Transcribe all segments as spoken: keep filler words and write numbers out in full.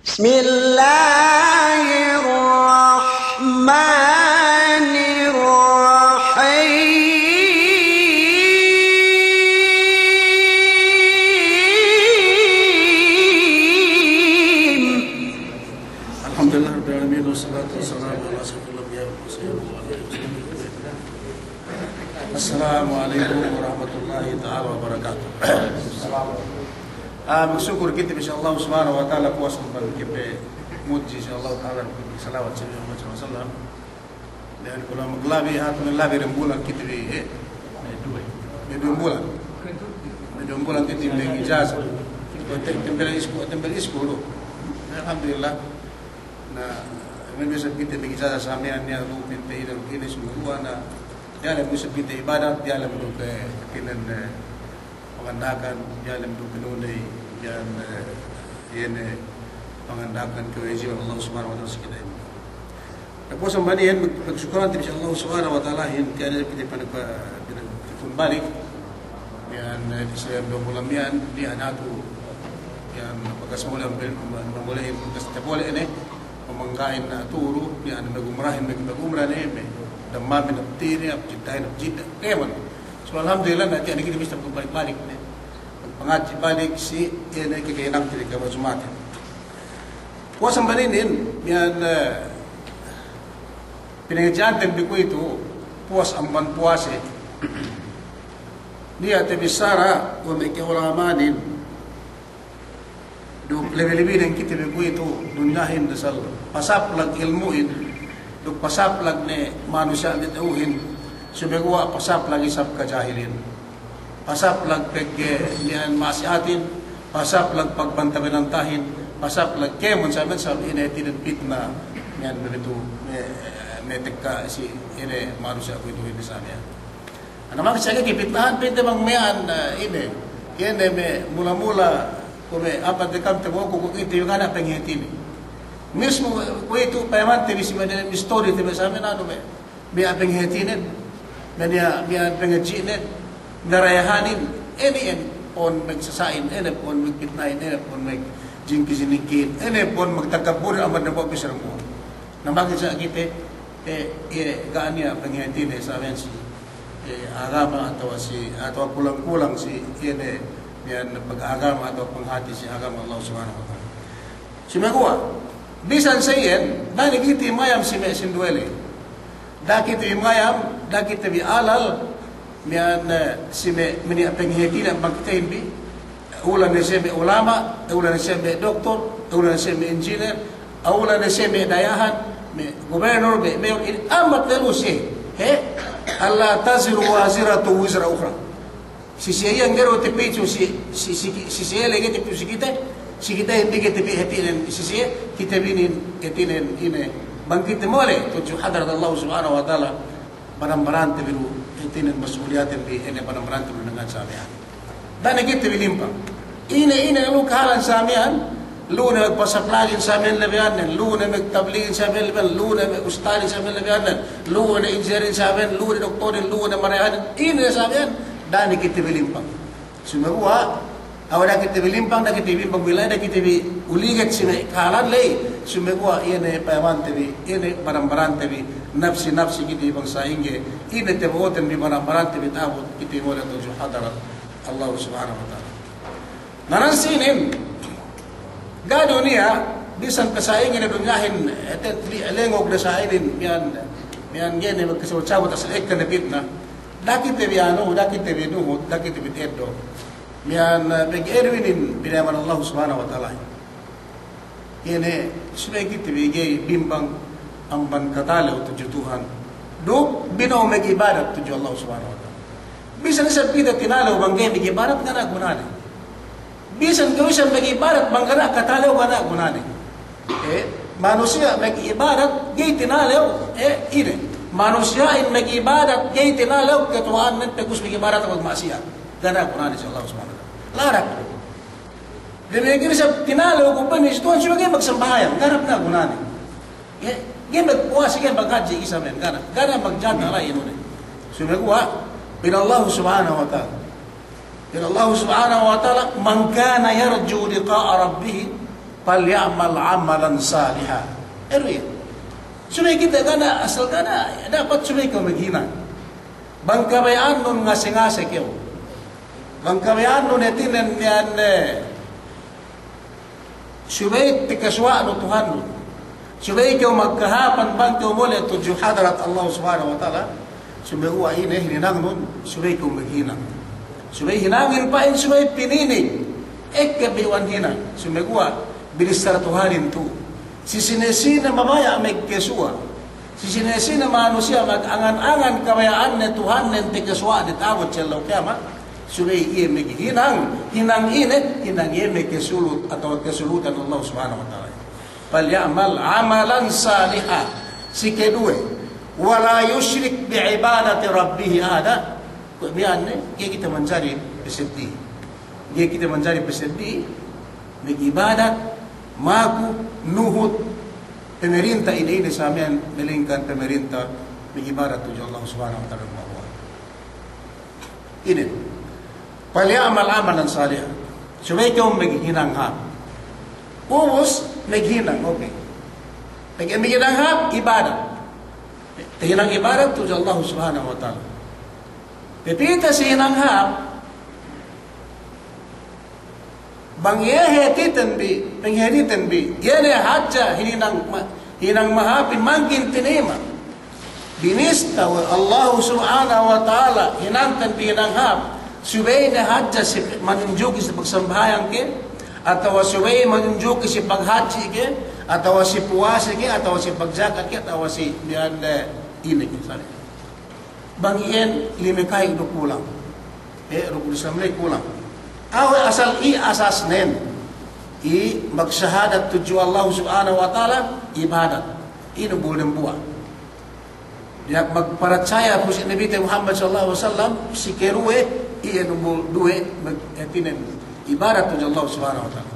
بسم الله الرحمن الرحيم. الحمد لله رب العالمين، والصلاة والسلام على أشرف الأنبياء والمرسلين وعلى آله وصحبه أجمعين. Assalamu alaikum warahmatullahi ta'ala wabarakatuh. Ah, magsukul kite bi si Allah Subhanahu wa Ta'ala, puwas amban kite bi mudji si Allah Ta'ala, salawat si Muhammad sallallahu alaihi wasallam. Dan kulang maglabi, hatu ne labi dem bulan kite bi, eh? Duwe bulan. Duwe bulan kite bi ijaza. Tem-, tempel isku-, tempel iskulu. Alhamdulillah. Na, me' bisa kite bi ijaza sa miya'an, niya' du pinte ine, ine sumeguwa' na, diyalem bisa kite ibadat, diyalem du ke, kinen, eh, panganda'akan, diyalem du ke nuney, iyan, eh, iye ne panganda'akan kewajiban Allah Subhanahu wa Ta'ala si kite. Na puwas amban iyan, mag-, magsukulante bi si Allah Subhanahu wa Ta'alahin, tiya' ne kite pag-, pag-, pagtulun balik, iyan, eh, si duwe bulan miya'an, niya' ne aku, iyan, bakas mole', mole', bakas tapole' ne, Pamangga'in na turu, iyan, magumrahin, mag-, magumra ne, me', dammamin hap Jidda, hap Jidda, hap Jidda. Kēmon. So, alhamdulillah, na tiya' ne kite bisa balik-balik ne. Pangadji' balik si, iye ne, kakahinangte bi kamajumatin. Puwas amban inin, iyan, eh, pinangadji'anten bi kuwe'itu, puwas amban puwase. Niya' tabissara, we' me' ka'ulama'anin, Duk lebi-lebi ne kite bi kuwe'itu dunyahin dasal pasaplag ilmu'in, duk pasaplag ne manusiya' mata'uhin, sumeguwa' pasaplag isab kajahilin. Pasaplag pegge' niya' ma'asiyatin, pasaplag pagbanta-binantahin, pasaplag kēmon sa miya'an, sa ine, hātinen pitna, miya'an, me' pitu, me', me' tekka si ine manusiya' kuwe'ituhin sa miya'an. Na, maksa ke kipitnahan, pa'inte bang miya'an, eh, ine. Iye ne me' mula-mula, kuwe' me' amban te kam te boku, kuwe' ite yu' ga' niya' panghātinen. Mismu kuwe'itu payamante bi si me' istorite bi sa miya'an anu me', me' niya' panghātinen, me' niya', me' niya' pangadji'nen, me' niya' dayahanin, ine, ine po'on magsasa'in, ine po'on magpitnahin, ine po'on magjingki-jingkihin, ine po'on magtakabburin amban dambuwa' bisan dambuwa'. Na, maksa kite, eh, iye, ga' niya' panghātinen sa miya'an si, eh, agama atawa si, atawa kulang-kulang si, iye ne, miya'an pagagama atawa panghāti si agama Allah Subhanahu wa Ta'ala. Sumeguwa', bisan sa iyan, da'a ne kite mayam si me' sinduwe ley. Da'a kite mayam, da'a kite bi alal, miya'an, eh, si me', me' niya' panghātinen bang kitehin bi, ulan ne siye me' ulama', ulan ne siye me' doktor, ulan ne siye me' engineer, ulan ne siye me' dayahan, me' gubernur, me', me' in ambat ne lu siye. He? Alla taziru waziratun wizra ukhra. Si siye iyan ga'i du tapitu si, si, si, si siye ley ga'i tapitu si kite, si kite inin ga'i tapitu hātinen, si siye, kite bi inin hātinen ine. Bang kite mole' tudju hadarat Allah Subhanahu wa Ta'ala, baran-barante bi du, hātinen mas'uliyaten bi, ine baran-barante bi du ngan sa miya'an. Da'a ne kite bi limpang. Ine, ine lu kahalan sa miya'an, lu ne magpasaplagin sa miya'an labeyannen, lu ne magtabligin sa miya'an labeyannen, lu ne magustadin sa miya'an labeyannen, lu ne injinirin sa miya'an, lu ne doktorin, lu ne marayahanin, ine sa miya'an, da'a ne kite bi limpang. Sumeguwa', awa da'a kite bi limpang, da'a kite bi limpang bilay, da'a kite bi uliget si me' kahalan ley. Sumeguwa' iye ne payamante bi, iye ne baran-barante bi, napsi-napsi kite bi bang sa'ingge, iye ne tabo'oten bi baran-barante bi ta'abut kite mole' tudju hadarat Allah Subhanahu wa Ta'ala. Na nan sinin, ga' du niya', bisan pe sa'ingge ne dunyahin, eh, te-, lengog ne sa'inin, miya'an, miya'an ga'i ne magkasabut-sabut asal ekka ne pitna. Da'a kite bi anu, da'a kite bi nuhut, da'a kite bi ta'eddo'. Miya'an, eh, pegge' inin pinayaman Allah Subhanahu wa Ta'ala. Iye ne, subey kite bi ga'i bimbang amban katalew tudju Tuhan. Duk bino'o mag'ibadat tudju Allah Subhanahu wa Ta'ala. Bisan isab kite tinalew bang ga'i mag'ibadat, ga' niya' gunane. Bisan kew isab mag'ibadat bang ga' niya' katalew, ga' niya' gunane. Eh, manusiya' mag'ibadat ga'i tinalew, eh, ine. Manusiya'in mag'ibadat ga'i tinalew, katuwa'annen pegge' mag'ibadat magma'asiyat. Ga' niya' gunane si Allah Subhanahu wa Ta'ala. Larak. Damikkiyan isab tinalew ku pa'in si Tuhan, subey ga'i magsambahayang, ga' niya' gunane. Ga'i, ga'i magpuwasa, ga'i maghadji isab miya'an, ga' niya', ga' niya' magjihad, ga' niya' ine-ine. Sumeguwa', pa'in Allah Subhanahu wa Ta'ala. Pa'in Allah Subhanahu wa Ta'ala, "Man kana yarju liqa'a rabbih فليعمل عملا صالحا. Eru iye. Subey kite ga' ne, asal ga' ne dapat subey kew maghinang. Bang kabaya'annun ngase-ngase kew. Bang kabaya'annun hātinen iyan, eh, subey takasuwa'nu Tuhannun. Subey kew magkahāpan bang kew mole' tudju hadarat Allah Subhanahu wa Ta'ala. Sumeguwa' ine hininangnun, subey kew maghinang. Subey hinangin pa'in subey pininig. Ekka biwan hinang. Sumeguwa' binissara Tuhanin tu'u. Si sine-sine mabaya' magkasuwa'. Si sine-sine manusiya' magangan-angan kabaya'anne Tuhannen takasuwa'ne ta'abut si ellew kiyamat. Subey iye maghinang, hinang ine, hinang iye me' kasulut atawa kasulutan Allah Subhanahu wa Ta'ala. فليعمل عملا صالحا. Si keduwe, ولا يشرك بعبادة ربه أحدا. Kuwe' miya'an ne, ga'i kite manjari paseddili. Ga'i kite manjari paseddili, mag'ibadat, maku, nuhut, pamarinta ine-ine sa miya'an, malaingkan pamarinta, mag'ibadat tudju Allah Subhanahu wa Ta'ala. Inin. فليعمل عملا صالحا. Subey kew maghinang hāp. Ubus maghinang, okay. Pegge' maghinang hāp, ibadat. Tahinang ibadat tudju Allah Subhanahu wa Ta'ala. Pepite si hinang hāp, bang iye hātiten bi, panghātiten bi, iye ne hadja hinang ma-, hinang mahāpin mangkin tinayma'. Binista we' Allahu Subhanahu wa Ta'ala hinangten bi hinang hāp. Subey ne hadja si manunjuki si pagsambahayang ke, atawa subey manunjuki si paghadji' ke, atawa si puwase ke, atawa si pagjakat ke, atawa si biyan, eh, ine ke, sali. Bang iyan lime kayu' du kulang. Eh, rukun Islam ley kulang. Awe' asal i asasnen. I magsahadat tudju Allah Subhanahu wa Ta'ala, ibadat. Inu bul dembuwa'. Dina'ak magparatsaya pu si Nabite Muhammad sallallahu alaihi wasallam, si keruwe, iye numbul duwe, mag-, hātinen, ibadat tudju Allah Subhanahu wa Ta'ala.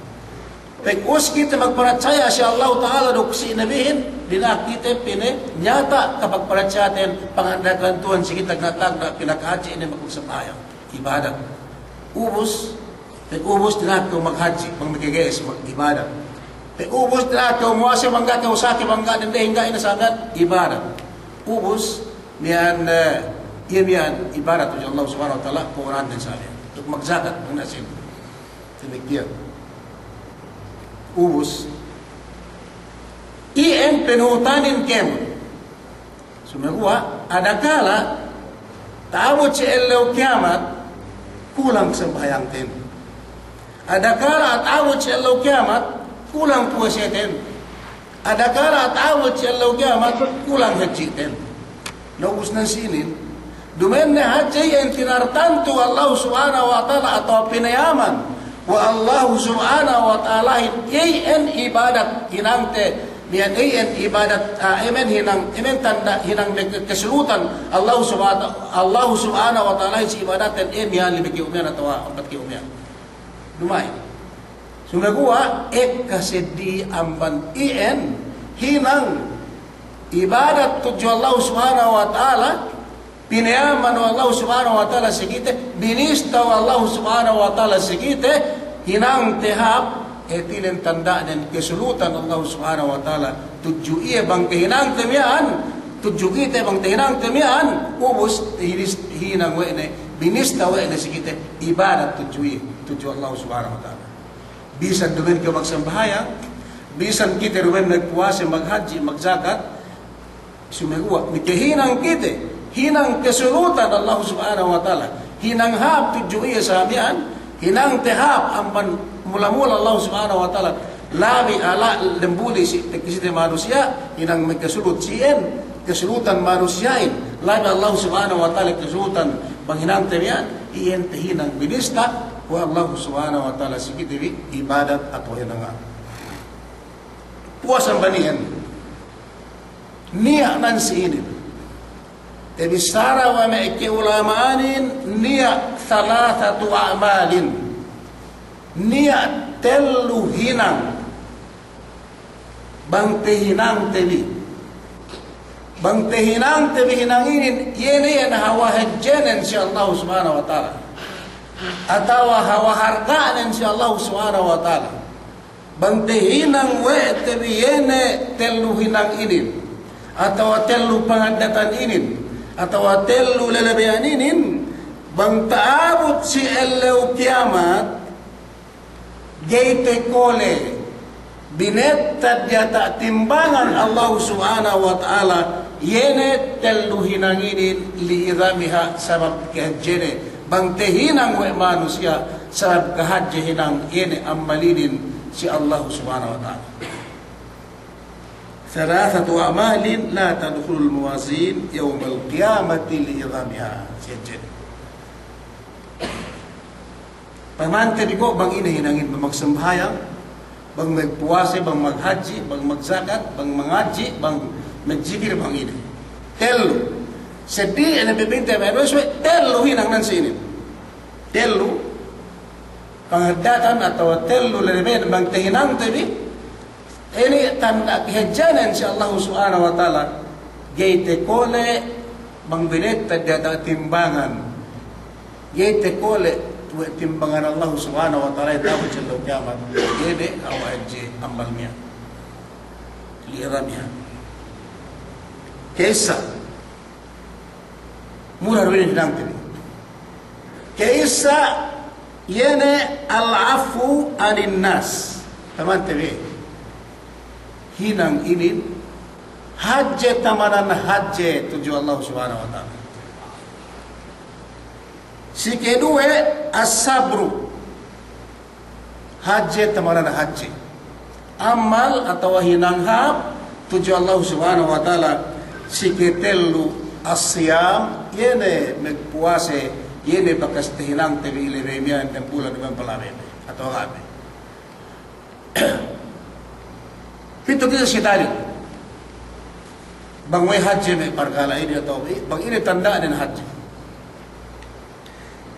Pag ubus kite magparatsaya si Allahu Ta'ala duk si Nabihin, dina'ak kite pinanyata' kapagparatsayaten, panganda'akan Tuhan si kite, tagna'-tagna' pinakahadji' inin magsambahayang. Ibadat. Ubus, pag ubus dina'ak kew maghadji', bang makage'es, mag-, ibadat. Pag ubus dina'ak kew muwase, bang ga' kew saki, bang ga' dendehin, ga' ine sa miya'an, ibadat. Ubus, miya'an, eh, iye miya'an ibadat tudju Allah Subhanahu wa Ta'ala, pa'unahan den sa miya'an. Duk magjakat, bang na'asin. Damikkiyan. Ubus, iyan panuhutanin kēmon. Sumeguwa', adakala ta'abut si ellew kiyamat, kulang sambahayangten. Adakala ta'abut si ellew kiyamat, kulang puwaseten. Adakala ta'abut si ellew kiyamat, kulang hadji'ten. Na ubus nan si inin, duma'in ne hadja iyan tinartantu Allah Subhanahu wa Ta'ala atawa pinayaman we' Allah Subhanahu wa Ta'alahin, iyan ibadat hinangte, miya'an iyan ibadat, ah, iyan hinang, iyan tanda' hinang me' kasulutan Allah Subhanahu, Allah Subhanahu wa Ta'alahin si ibadaten, iyan miya'an lime kayu' miya'an atawa ampat kayu' miya'an. Duma'in. Sumeguwa' ekka seddi amban iyan hinang ibadat tudju Allah Subhanahu wa Ta'ala, pinayaman we' Allah Subhanahu wa Ta'ala si kite, binista we' Allah Subhanahu wa Ta'ala si kite, hinangte hāp, hātinen tanda'nen kasulutan Allah Subhanahu wa Ta'ala tudju iye bang kahinangte miya'an, tudju kite bang kahinangte miya'an, ubus hinis-, hinang we' ne, binista we' ne si kite, ibadat tudju iye, tudju Allah Subhanahu wa Ta'ala. Bisan duma'in kew magsambahayang, bisan kite duma'in magpuwase, maghadji', magjakat, sumeguwa' makahinang kite hinang kasulutan Allah Subhanahu wa Ta'ala, hinang hāp tudju iye sa miya'an, hinangte hāp amban mula-mula Allah Subhanahu wa Ta'ala, labi ala lembuli si, si manusiya', hinang me' kasulut si iyan, kasulutan manusiya'in, labi Allah Subhanahu wa Ta'ala kasulutan bang hinangte miya'an, iyan tahinang binista we' Allah Subhanahu wa Ta'ala si kite bi ibadat atawa hinang hāp. Puwas amban iyan, niya' nan si inin. Tabissara we' me' ka'ulama'anin niya' thalathatu a'malin. Niya' tellu hinang. Bang tahinangte bi. Bang tahinangte bi hinang inin, iye ne iyan hawal hadjenen si Allah Subhanahu wa Ta'ala. Atawa hawal harga'nen si Allah Subhanahu wa Ta'ala. Bang tahinang we' te bi iye ne tellu hinang inin, atawa tellu pangaddatan inin, atawa tellu lelebeyan inin, bang ta'abut si ellew kiyamat, ga'i takole binettad diyata' timbangan Allahu Subhanahu wa Ta'ala, iye ne tellu hinang inin, li'idhamiha, sabab kahadjene. Bang tahinang we' manusiya', sabab kahadje hinang, iye ne ammal inin si Allahu Subhanahu wa Ta'ala. Thalathatu a'malin la tadkhulul mawazin yawmal qiyamati li'idhamiha. Si hadje. Pamante bi ko' bang ine hinangin, bang magsambahayang, bang magpuwase, bang maghadji', bang magjakat, bang mangadji', bang magjikil, bang ine. Tellu. Seddili ne pepinte me' tellu hinang nan si inin. Tellu pangaddatan atawa tellu lelebeyan bang tahinangte bi, inin tanda' kahadjenen si Allahu Subhanahu wa Ta'ala, ga'i takole bang binettad diyata' timbangan. Ga'i takole we' timbangan Allahu Subhanahu wa Ta'ala, ta'abut si ellew kiyamat. Ga'i de awa hadje ammal miya'an. Li'idhamiha. Ka'issa. Mura du inin hinangte bi. Ka'issa, iye ne al-'afwu 'anin nas. Pamante bi. Hinang inin, hadje tamanan hadje tudju Allah Subhanahu wa Ta'ala. Si keduwe, as-sabru. Hadje tamanan hadje. Ammal atawa hinang hāp tudju Allah Subhanahu wa Ta'ala. Si ketellu, as-siyam, iye ne magpuwase, iye ne bakas tahinangte bi ilebe miya'an dem bulan miya'an palabey atawa ga'i pe. Pitu kite si dalil. Bang we' hadje me' parkala' inin atawa bang ine tanda'nen hadje.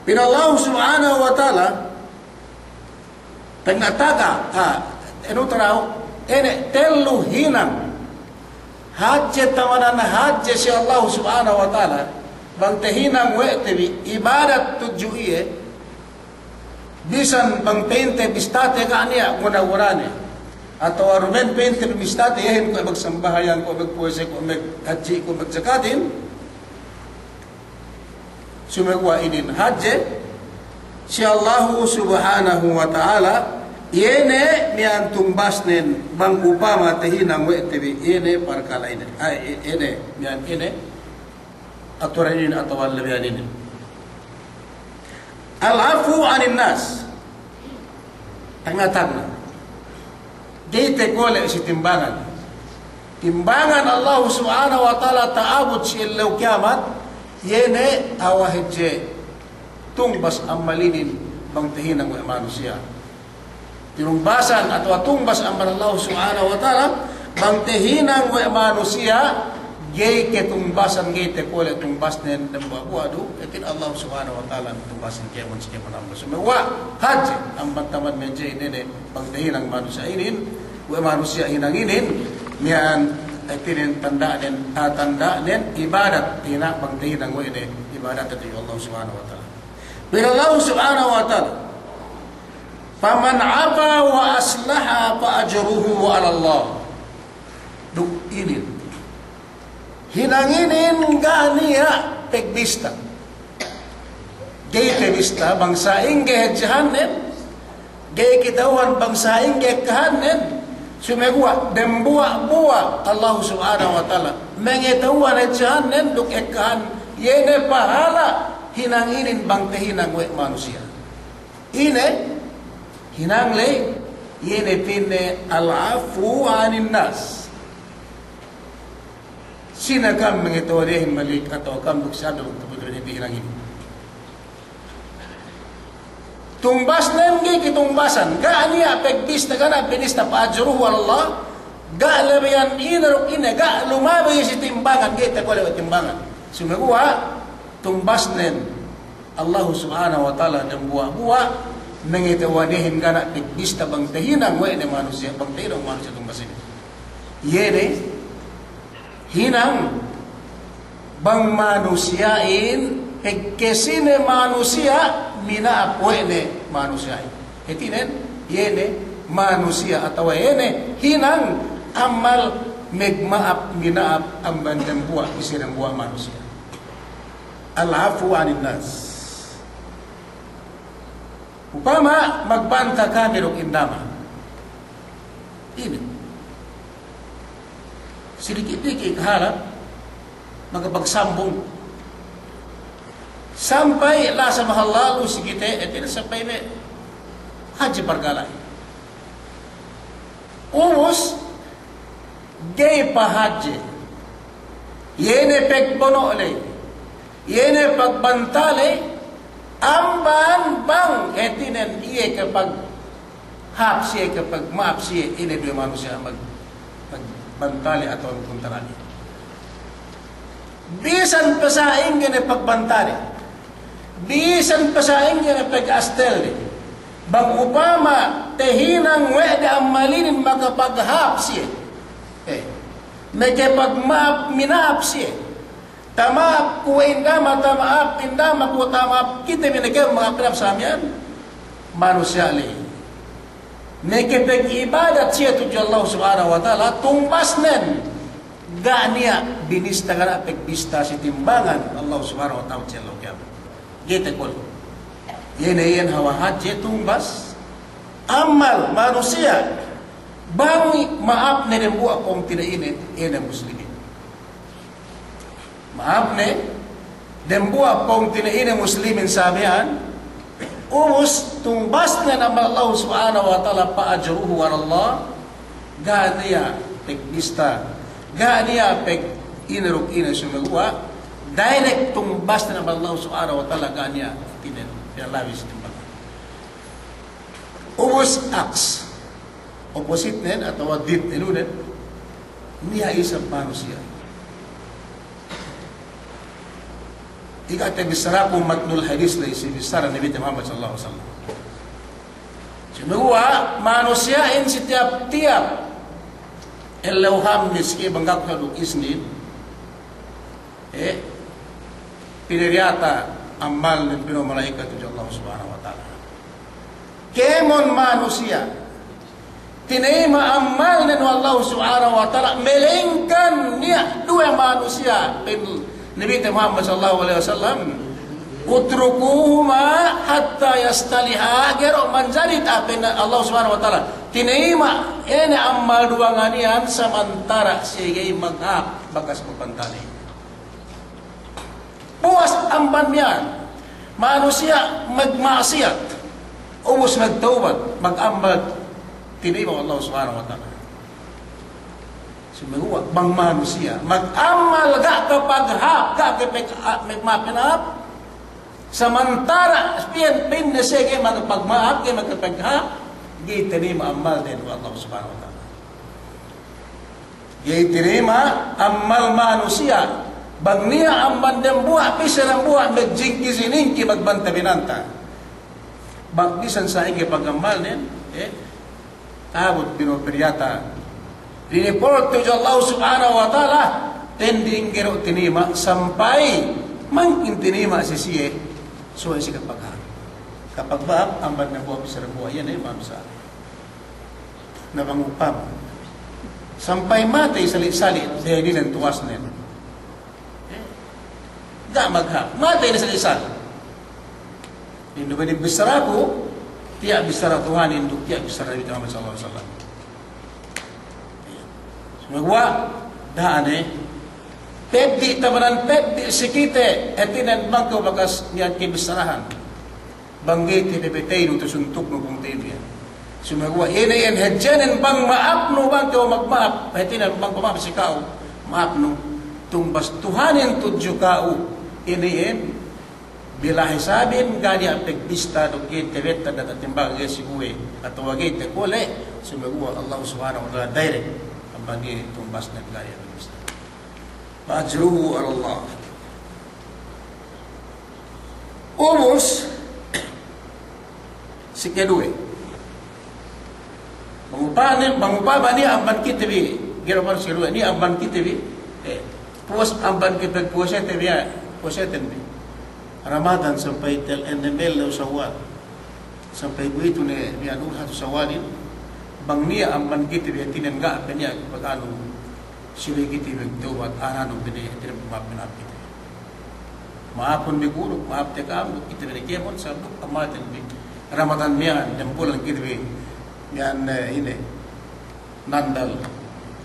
Pa'in Allah Subhanahu wa Ta'ala, pa'in ataga, ah, enu taraw, ine tellu hinang hadje tamanan hadje si Allah Subhanahu wa Ta'ala, bang tahinang we' te bi ibadat tudju iye, bisan bang pa'inte bistate ga' niya' guna-gunane, atawa duma'in pa'inte bistate iyehin kuwe' magsambahayang, kuwe' magpuwase, kuwe' maghadji', kuwe' magjakatin, sumeguwa' inin hadje si Allahu Subhanahu wa Ta'ala, iye ne miya'an tumbasnen bang upama tahinang we' te bi iye ne parkala' inin. Ay, iye ne miya'an inin aturan inin atawa lebeyan inin. Al-'afwu 'anin nas. Tagna'-tagna'. Ga'i takole si timbangan. Timbangan Allah Subhanahu wa Ta'ala ta'abut si ellew kiyamat, iye ne awa hadje tungbas ammal inin bang tahinang we' manusiya'. Tinungbasan atawa tungbas amban Allah Subhanahu wa Ta'ala, bang tahinang we' manusiya', ga'i katungbasan, ga'i takole tungbasnen dambuwa'-buwa' du, hātin Allah Subhanahu wa Ta'ala tungbasnen kēmon si kēmon amban. Sumeguwa' hadje amban taman me' hadje inin, bang tahinang manusiya' inin we' manusiya' hinang inin, miya'an hātinen tanda'nen, ah, tanda'nen ibadat, hinang bang tahinang we' ne ibadat tudju Allah Subhanahu wa Ta'ala. Pa'in Allah Subhanahu wa Ta'ala, "Faman 'afa wa aslaha fa ajruhu 'alallah." Duk inin. Hinang inin ga' niya' pagbista. Ga'i tabista bang sa'ingge hadjehannen, ga'i kata'uhan bang sa'ingge ekkahannen, sumeguwa' dambuwa'-buwa' Allah Subhanahu wa Ta'ala mangata'uhan hadjehannen duk ekkahan, iye ne pahala' hinang inin bang tahinang we' manusiya'. Ine hinang ley, iye ne pa'inne al-'afwu 'anin nas. Sine ka'am mangata'uhan iyehin malik atawa ka'am duk si adal duk tabutu ne hinang inin. Tungbasnen ga'i katungbasan, ga' niya' pagbista, ga' niya' binista, fa ajruhu 'alallah, ga' lebeyan ine duk ine, ga' lumabey si timbangan, ga'i takole we' timbangan. Sumeguwa' tungbasnen Allahu Subhanahu wa Ta'ala dambuwa'-buwa', mangata'uhan iyehin ga' niya' pagbista bang tahinang we' ne manusiya', bang tahinang manusiya' tungbasnen. Iye ne hinang bang manusiya'in, pegge' sine manusiya' mina'ap we' ne manusiya'in. Hātinen, iye ne manusiya' atawa ine hinang amal magma'ap-mina'ap amban dambuwa', pī si dambuwa' manusiya'. Al-'afwu 'anin nas. Upama magbanta kami duk indama. Ine. Sidiki'-diki' kahalan, makapagsambung. Sampay lasa mahallalu si kite, hātinen sampay me' hadje parkala'. Ubus, ga'i pahadje. Iye ne pagbono' ley. Iye ne pagbanta ley, amban bang hātinen iye kapaghāp siye, kapagma'ap siye, ine duwe manusiya' mag-, magbanta ley atawa magkuntara ley. Bisan pe sa'ingge ne pagbanta ley, bisan pe sa'ingge ne pagastel ley, bang upama tahinang we' de amal inin makapaghāp siye, eh, makapagma'ap-mina'ap siye, tama'ap ku we' indama, tama'ap indama ku, tama'ap kite, makapaghāp sa miya'an manusiya' ley. Makapag'ibadat siye tudju Allah Subhanahu wa Ta'ala, tungbasnen ga' niya' binista, ga' niya' pagbista si timbangan Allah Subhanahu wa Ta'ala si ellew kiyamat. Ga'i takole'. Iye ne iyan hawal hadje tungbas amal manusiya' bang ma'ap ne dambuwa' pungtina'ine, ine muslimin. Ma'ap ne dambuwa' pungtina'ine muslimin sa miya'an, ubus tungbasnen amban Allah Subhanahu wa Ta'ala, fa ajruhu 'ala Allah, ga' niya' pagbista, ga' niya' pag-ine duk ine, sumeguwa' direct tungbasnen amban Allah Subhanahu wa Ta'ala, ga' niya' hātinen pinalabi si timbangan. Ubus aks, opposite nen atawa diddnen, niya' isab manusiya'. Iga' te bissaraku matnul hadis ley, si bissara Nabite Muhammad sallallahu alaihi wasallam. Sumeguwa' manusiya'in si tiyap-tiyap ellew Hammis ke bang ga' ku sala' duk Isnin, eh, pinadiyata' amalnen bi we' mala'ikat tudju Allah Subhanahu wa Ta'ala. Kēmon manusiya' tinayima' amalnen we' Allah Subhanahu wa Ta'ala, malaingkan niya' duwe manusiya', pa'in Nabite Muhammad sallallahu alaihi wasallam, "Utrukuhuma hatta yastaliha," ga'i du manjari, pa'in Allah Subhanahu wa Ta'ala, tinayima' ine amal duwangan iyan samantara' siye ga'i maghāp bakas pagbanta ley. Puwas amban miya'an, manusiya' magma'asiyat, ubus magtawbat, mag-amal, tinayima' we' Allah Subhanahu wa Ta'ala. Sumeguwa' bang manusiya' mag-amal ga' kapaghāp, ga' kapag-, a-, magma'ap-mina'ap, samantara' pa'in, pa'inne siye ga'i makapagma'ap, ga'i makapaghāp, ga'i tinayima' amalnen we' Allah Subhanahu wa Ta'ala. Ga'i tinayima' amal manusiya' bang niya' amban dambuwa', pī si dambuwa', magjingki-jiningki, magbanta-binanta. Bang bisan sa'ingge pagamalnen, eh, ta'abut bi du pinadiyata', dineport tudju Allah Subhanahu wa Ta'ala, tendi'ingge du tinayima', sampay mangkin tinayima' si siye, subey siye kapaghāp. Kapaghāp amban dambuwa', pī si dambuwa', iye ne manusiya'. Na bang upama sampay matey sali'-sali' diyalinen tuwasnen, ga' maghāp, matey ne sali'-sali'. Indu' bennal bissaraku, tiya' bissara Tuhanin duk tiya' bissara Nabi Muhammad sallallahu alaihi wasallam. Sumeguwa' da'a ne peddi', tabanan peddi' si kite, hātinen bang kew bakas niya' kebissarahan. Bang ga'i te pepeteynu, tasuntuknu pungtina'ihin. Sumeguwa' ine iyan hadjenen bang ma'apnu, bang kew magma'ap, hātinen bang kew ma'ap si ka'u, ma'apnu. Tungbas Tuhanin tudju ka'u, ine iyan bila hisabin, ga' niya' pagbista duk ga'i te bettad diyata' timbangan, ga'i si uwe atawa ga'i takole', sumeguwa' Allah Subhanahu wa Ta'ala direct amban iye tungbasnen, ga' niya' pagbista. Fa ajruhu 'ala Allah. Ubus, si keduwe. Bang upama, bang upama niya' amban kite bi, ga'i du, si keduwe, niya' amban kite bi, eh, puwas amban kite, puwasete bi, puwaseten bi Ramadan sampay tel-, ennem ellew Sawwal. Sampay kuwe'itu ne miya'an, hatu Sawwalin. Bang niya' amban kite bi hātinen ga' pe niya' paganu, subey kite bi magtawbat, ananu pe niya' hātinen ma'ap, ma'ap kite bi. Ma'apun bi guru, ma'ap te ka'am, kite bi ne kēmon, sabab amban te bi Ramadan miya'an, dambulan kite bi miya'an, eh, ine, nandal,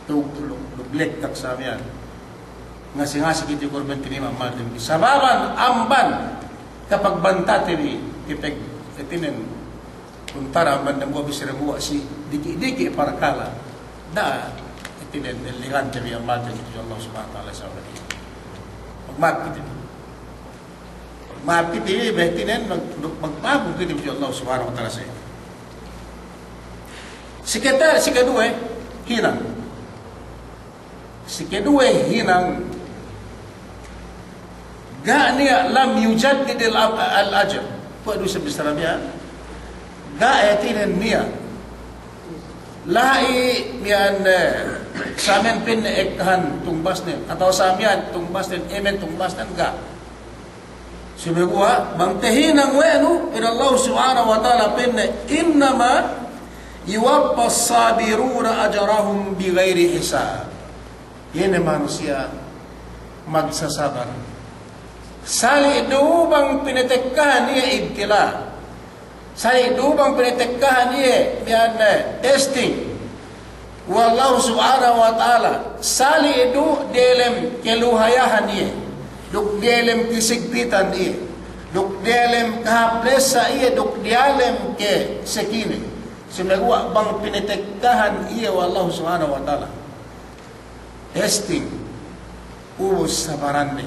tu, tu, tu, lektak sa miya'an. Ngasi-ngasi kite bi kurban tinima' amban te bi. Sababan amban kapagbanta te bi, kite bi hātinen, kuntara amban dambuwa' bis dambuwa' si diki'-diki' parkala'. Da'a hātinen ellegan te bi amban te bi tudju Allah Subhanahu wa Ta'ala sabab iye. Magma'ap kite bi. Magma'ap kite bi, hātinen mag-, magma'ap kite bi tudju Allah Subhanahu wa Ta'ala sa. Si kata, si kaduwe, hinang. Si kaduwe hinang, ga' niya' lam yujaddid al-, al-ajr. Kuwe' du sa bissara miya'an. Ga' hātinen niya' la'i miya'an, eh, samen pa'inne ekkahan tungbasnen, atawa samen tungbasnen, emen tungbasnen, ga'. Sumeguwa' bang tahinang we' nu, pa'in Allah Subhanahu wa Ta'ala pa'inne, "Innama yuwaffas sabiruna ajrahum bighairi hisab." Iye ne manusiya' magsasabar. Sali' du bang pinatekkahan iye ibtila'. Sali' du bang pinatekkahan iye miya'an, eh, testing we' Allahu Subhanahu wa Ta'ala, sali' du diyalem kaluhayahan iye, duk diyalem kasigpitan iye, duk diyalem kahāp lessa iye, duk diyalem kasakine. Sumeguwa' bang pinatekkahan iye we' Allahu Subhanahu wa Ta'ala. Testing, ubus sabaranne.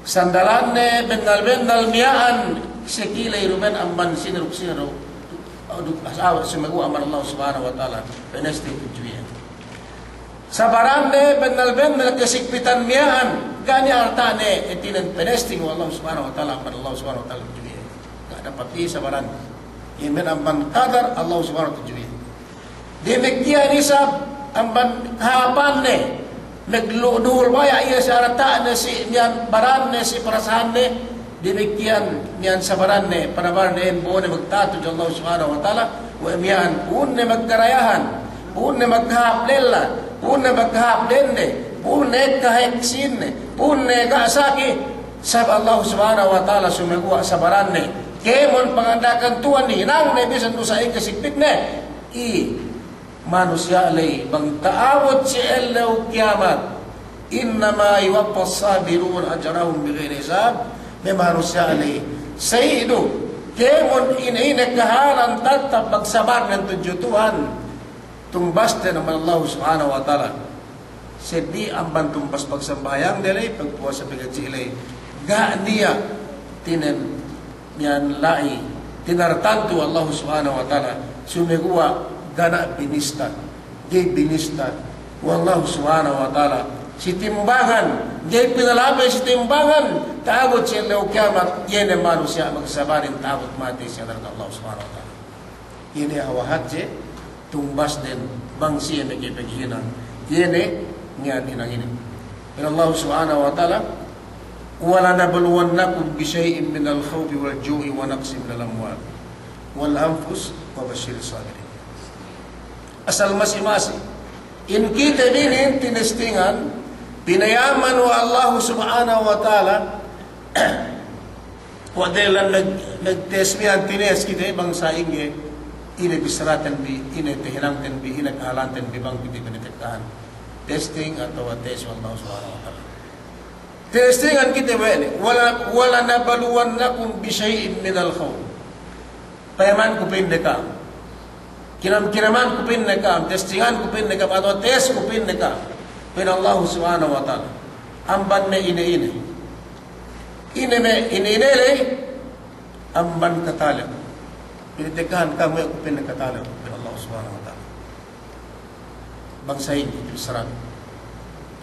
Sandalanne bennal-bennal miya'an, sakile irumen amban sine duk sine duk, duk asawa, sumeguwa' amban Allah Subhanahu wa Ta'ala, penesting tudju iye. Sabaranne bennal-bennal kasigpitan miya'an, ga' niya' arta'ne hātinen penesting we' Allah Subhanahu wa Ta'ala, amban Allah Subhanahu wa Ta'ala tudju iye. Ga' dapat iye sabaranne. Iye men amban kadar Allah Subhanahu wa Ta'ala tudju iye. Damikkiyan isab amban kahāpanne, maglu-, duhul baya' iye si arta'ne, si miya'an baranne, si parasahanne, damikkiyan miya'an sabaranne, panabarne, bo'one magta'at tudju Allah Subhanahu wa Ta'ala, we' miya'an, pu'unne magkarayahan, pu'unne magkahāp lella, pu'unne magkahāp dende, pu'unne ekka hek sīnne, pu'unne ga' saki, sabab Allah Subhanahu wa Ta'ala sumeguwa' sabaranne. Kēmon panganda'akan Tuhan hinangne bisan du sa'ingge sigpitne. I manusiya' ley bang ta'abut si ellew kiyamat, "Innama yuwaffas sabiruna ajrahum bighairi hisab." Me' manusiya' ley, sa'i du, kēmon ine-ine kahālan tattap magsabarnen tudju Tuhan, tungbasnen amban Allah Subhanahu wa Ta'ala. Seddili amban tungbas pagsambahayangde ley, pagpuwasa, pagadji' ley, ga' niya' hātinen miya'an la'i tinartantu we' Allah Subhanahu wa Ta'ala, sumeguwa' ga' niya' binista, ga'i binista we' Allah Subhanahu wa Ta'ala si timbangan, ga'i pinalabey si timbangan, ta'abut si ellew kiyamat, iye ne manusiya' magsabarin ta'abut matey si hadarat Allah Subhanahu wa Ta'ala. Iye ne hawal hadje tungbasden bang siye meke paghinang. Iye ne niya' hinang inin. Pa'in Allah Subhanahu wa Ta'ala, "Wa lanabluwannakum bi shay'in minal khawfi wal ju'i wa naqsin minal amwal wal anfus wa bashshiris sabirin." Asal masi-masi. In kite bi inin tinestingan, pinayaman we' Allah Subhanahu wa Ta'ala, kuwe' dalil nag-, nagtes miya'an, tines kite bang sa'ingge, ine bissaraten bi, ine tahinangten bi, ine kahālanten bi bang kite pinatekkahan. Testing atawa tes we' Allah Subhanahu wa Ta'ala. Tinestingan kite we' ne, wala, "Wa lanabluwannakum bi shay'in minal khawf." Payamanku pa'inne ka'am. Kinam-, kinamanku pa'inne ka'am, testinganku pa'inne ka'am, atawa tesku pa'inne ka'am. Pa'in Allah Subhanahu wa Ta'ala. Amban me' ine-ine. Ine me' ine-ine ley, amban katalew. Pinatekkahan ka'am we' ku pa'inne katalew, pa'in Allah Subhanahu wa Ta'ala. Bang sa'ingge bissaranen.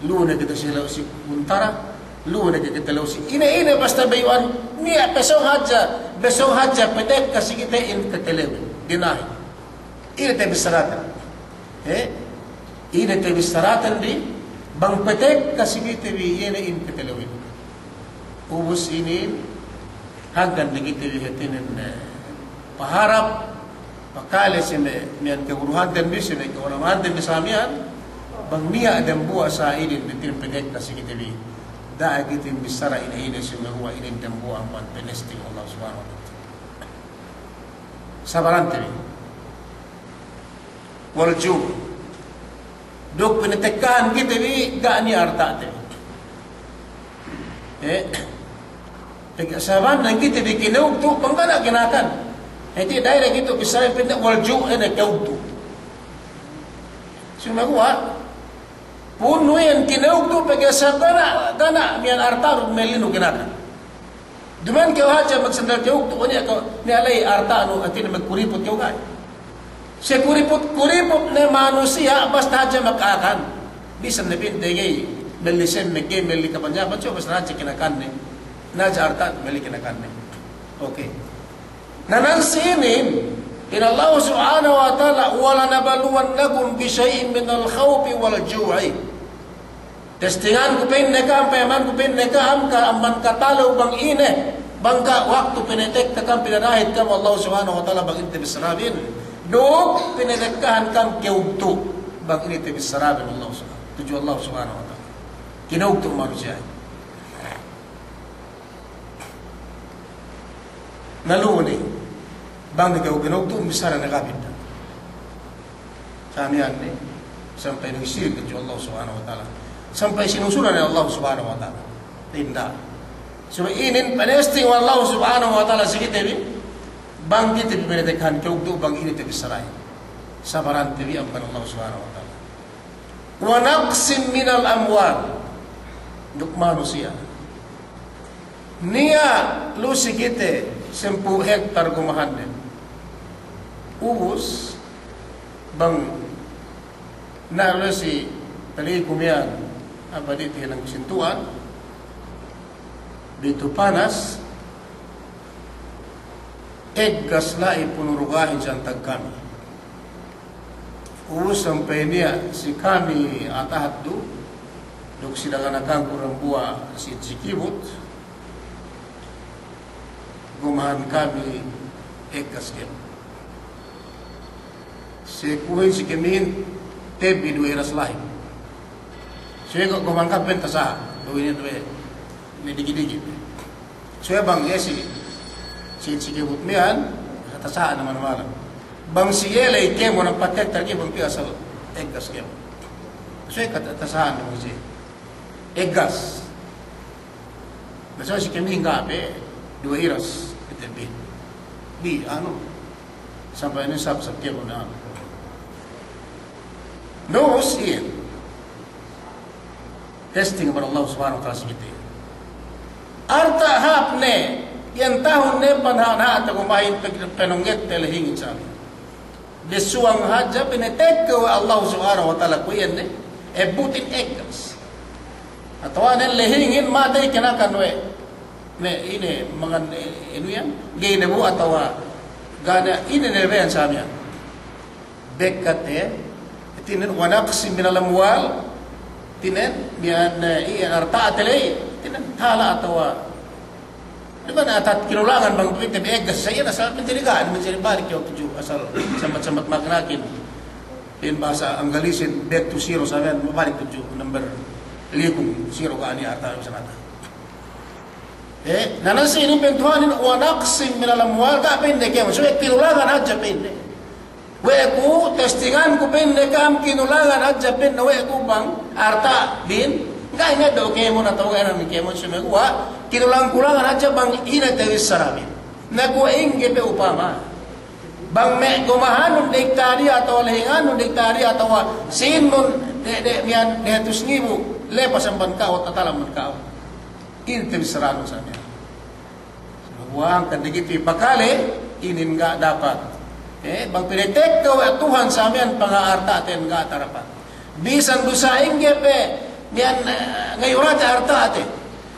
Lu'u ne kite si lew si kuntara, lu'u ne kite lew si ine-ine, basta bayu'an, niya' pesong hadja, pesong hadja petekka si kite in katalew. Dinahi. Ine te bissaraten. He? Ine te bissaraten bi, bang petekka si kite bi, iye ne in katalewin. Ubus inin, hangkan ne kite bi hātinen, eh, paharap, Pakale si me', miya'an kaguruhanten bi, si me' kaguruhanten bi sa miya'an, bang niya' dambuwa' sa inin, bi tinpetek na si kite bi. Da'a kite bissara ine-ine si me' guwa' inin dambuwa' amban penesting Allah Subhanahu wa Ta'ala. Sabarante bi. Wal ju'. Duk pinatekkahan kite bi ga' niya' arta'te. Eh, pegge' sabab ne kite bi kinugtu', bang ga' niya' kinakan. Hāti direct itu bissara pinda wal ju' ine kugtu'. Sumaguwa', pu'unnu iyan kinugtu' pegge' sabab ga' niya', ga' niya' miya'an arta' duk mellinu kinakan. Duma'in kew hadja magsandal kugtu', niya' kew, niya' la'i arta'nu, hātinen magkuriput kew ga'i. Sikuriput-kuriput ne manusiya', basta hadja maka'akan. Bisan ne pinte ga'i, melli semmek ga'i, melli kapanyapan, subey basta hadja kinakanne. Na hadja arta'nu, melli kinakanne. Oke. Na nan si inin, pa'in Allah Subhanahu wa Ta'ala, "Wa lanabluwannakum bi shay'in minal khawfi wal ju'i." Testinganku pa'inne ka'am, payamanku pa'inne ka'am, ka amban katalew bang ine, bang ka waktu pinatekka ka'am, pinadahit ka'am Allah Subhanahu wa Ta'ala bang ine tabissarabin. Duk pinatekkahan ka'am kugtu', bang ine tabissarabin Allah Subhanahu, tudju Allah Subhanahu wa Ta'ala. Kinugtu' manusiya'. Na lu'u ne, bang ne kew kinugtu' bissara ne ga' bidda'. Sa miya'an ne, sampay ne sirik tudju Allah Subhanahu wa Ta'ala. Sampay sinusulan ne Allah Subhanahu wa Ta'ala. Tinda'. Subey inin penesting we' Allah Subhanahu wa Ta'ala si kite bi, bang kite bi pinatekkahan kugtu' bang ine tabissara'in. Sabarante bi amban Allah Subhanahu wa Ta'ala. Wa naqsin minal amwal. Duk manusiya'. Niya' lu'u si kite sampū' hektar gumahanden. Ubus, bang na lu'u si taliku miya'an, apa di' tihinang sintu'an, bitu panas, eggas la'i punurugahin si antag kami. Ubus sampay niya' si kami atahaddu, duk si daganakanku dambuwa' si Cikibut, gumahan kami eggas kēmon. Sekuhin si kamihin, tebbi duwe iras lahin. Suwe ko' gumahan kami penta sa, duwe ini duwe, ini digi-digi. Suwe bang iye si, si, si Cikibut miya'an, tasahan naman malam. Bang si iye ley kēmon ampat hektar ga'i bang piye asal eggas kēmon. Suwe kata tasahan naman si eggas. Na suwe si kami hangga' pe duwe iras, kite bi. Bi, anu, sampay ne sab-sab kēmon anu. Nus iyan. Testing amban Allah Subhanahu wa Ta'ala si kite. Arta' hāp ne, iyan tahun ne panha'an-ha'an tagumahin pe-, penonggette lehingin sabi. Bessuwang hadja pinatekka we' Allah Subhanahu wa Ta'ala kuwe' iyan ne, ebbutin eggas. Atawa ne lehingin matey kinakan we'. Me' ine mangan, e, inu iyan, ga'i ne bu atawa ga' ne ine ne beyan samiyan. Bekkat, e, hātinen, wa naqsin minal amwal, hātinen, miya'an, e, iyan arta'te ley, hātinen, tala' atawa, duma'in atawa kinulangan bang pa'inte bi eggas, sa iyan asal pa'inte bi ga', manjari balik iye tudju, asal sambat-sambat magnakin. In bahasa Anggalisin, back to zero, sa miya'an, balik tudju number likung, zero ga' niya' arta' bisan ata. E, na nan si inin pa'in Tuhanin, wa naqsin minal amwal, ga' pa'inde kēmon, subey kinulangan hadja pa'inde. We' ku, testinganku pa'inde ka'am kinulangan hadja pa'inde we' ku bang arta'bin, ga' ingeddo' kēmon atawa ga' inan kēmon sumeguwa', kinulang-kulangan hadja bang ine tabissarabin. Na kuwe' ingge pe upama. Bang me' gumahanun dektariya atawa lehinganun dektariya atawa sīnnun de-, de-, miya'an dehatus ngibu, lepas amban ka'u, tatala' amban ka'u. Ine tabissaranu sa miya'an. Sumeguwa' hangkan dikiti pakale, inin ga' dapat. E, bang pinatekka we' Tuhan sa miya'an pangarta'ten ga' tarapat. Bisan du sa'ingge pe, miya'an, e, ngayurate arta'te.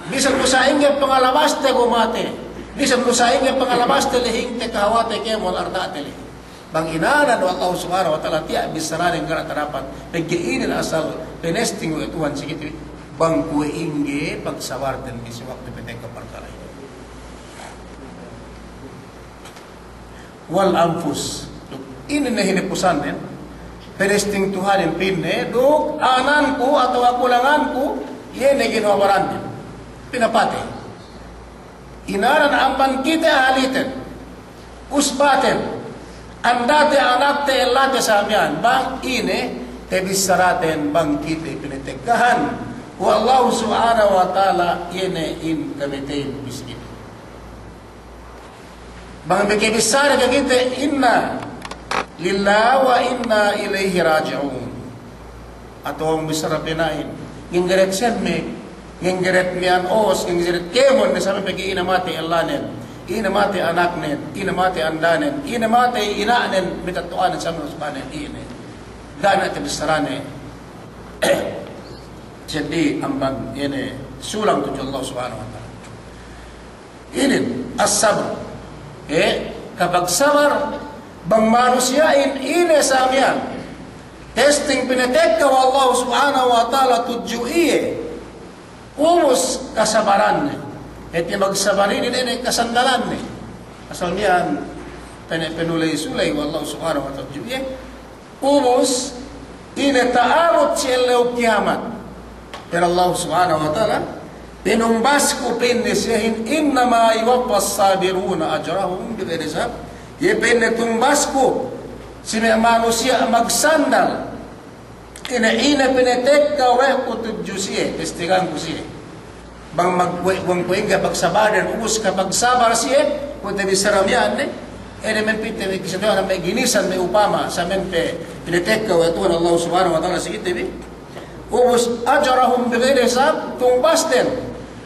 Bisan du sa'ingge pangalabaste gumate. Bisan du sa'ingge pangalabaste lehingte kahawate kēmon arta'te lehing. Bang inanan we' Allah Subhanahu wa Ta'ala tiya' bissaranen ga' tarapat, pegge' inin asal penesting we' Tuhan si kite, bang kuwe' ingge pagsabarten bi si waktu petekka parkala' inin. Wal anfus, duk Inin ne hinapusannen, pinesting Tuhanin pa'inne, duk ananku atawa kulanganku, iye ne ginhawa barannen. Pinapatey. Inanan amban kite ahaliten, usbaten, andate, anakte, ellate sa miya'an, bang ine tabissaraten bang kite pinatekkahan we' Allahu Subhanahu wa Ta'ala, iye ne in kamatey miskin. Bang makabissara ke kite, inna lillahi wa inna ilaihi raji'un. Atawa bang bissara pina'in, ngengeret semmek, ngengeret miya'an os, ngengeret kēmon, ne sa miya'an pegge' ine matey ellanen, ine matey anaknen, ine matey andanen, ine matey ina'nen, matetto'anen, sa miya'an usbanen, ine. Ga' ne tabissarane seddili amban ine sulang tudju Allah Subhanahu wa Ta'ala. Inin, as-sabr. Eh, kapagsabar, bang manusiya'in ine sa miya'an testing pinatekka we' Allah Subhanahu wa Ta'ala tudju iye, ubus kasabaranne. Hāti magsabar inin, ine kasandalanne. Asal miya'an pene-, penuley-suley we' Allah Subhanahu wa Ta'ala tudju iye. Ubus, ine ta'abut si ellew kiyamat. Pa'in Allah Subhanahu wa Ta'ala, tinumbasku pa'inne siyehin, innama yuwaffas sabiruna ajrahum bighairi hisab. Iye pa'inne tumbasku si me' manusiya' magsandal. Ine, ine pinatekka we' ku tudju siye, testinganku siye. Bang mag-, we', bang kuwe' ingge pagsabarden, ubus kapagsabar siye, kuwe' tabissara miya'an ne, ine men pite me' kisa tuwan me' ginisan me' upama, sa men pe pinatekka we' Tuhan Allah Subhanahu wa Ta'ala si kite bi. Ubus ajrahum bighairi hisab, tumbasden.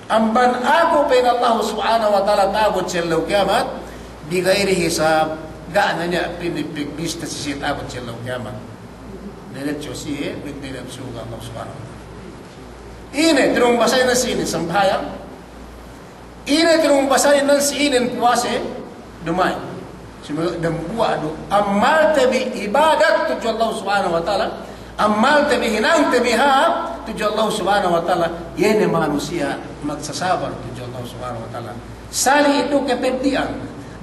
Amban aku pa'in Allah Subhanahu wa Ta'ala ta'abut si ellew kiyamat, bighairi hisab, ga' ne niya' pinagbista si siye ta'abut si ellew kiyamat. Diretso siye, pegge' dem surga' Allah Subhanahu wa Ta'ala. Ine, tinumbasay ne si inin sambahayang. Ine, tinumbasay ne si inin puwase, duma'in. Sumaguwa' dambuwa' du amalte bi ibadat tudju Allah Subhanahu wa Ta'ala, amalte bi hinangte bi hāp tudju Allah Subhanahu wa Ta'ala, iye ne manusiya' magsasabar tudju Allah Subhanahu wa Ta'ala. Sali' du kapeddi'an,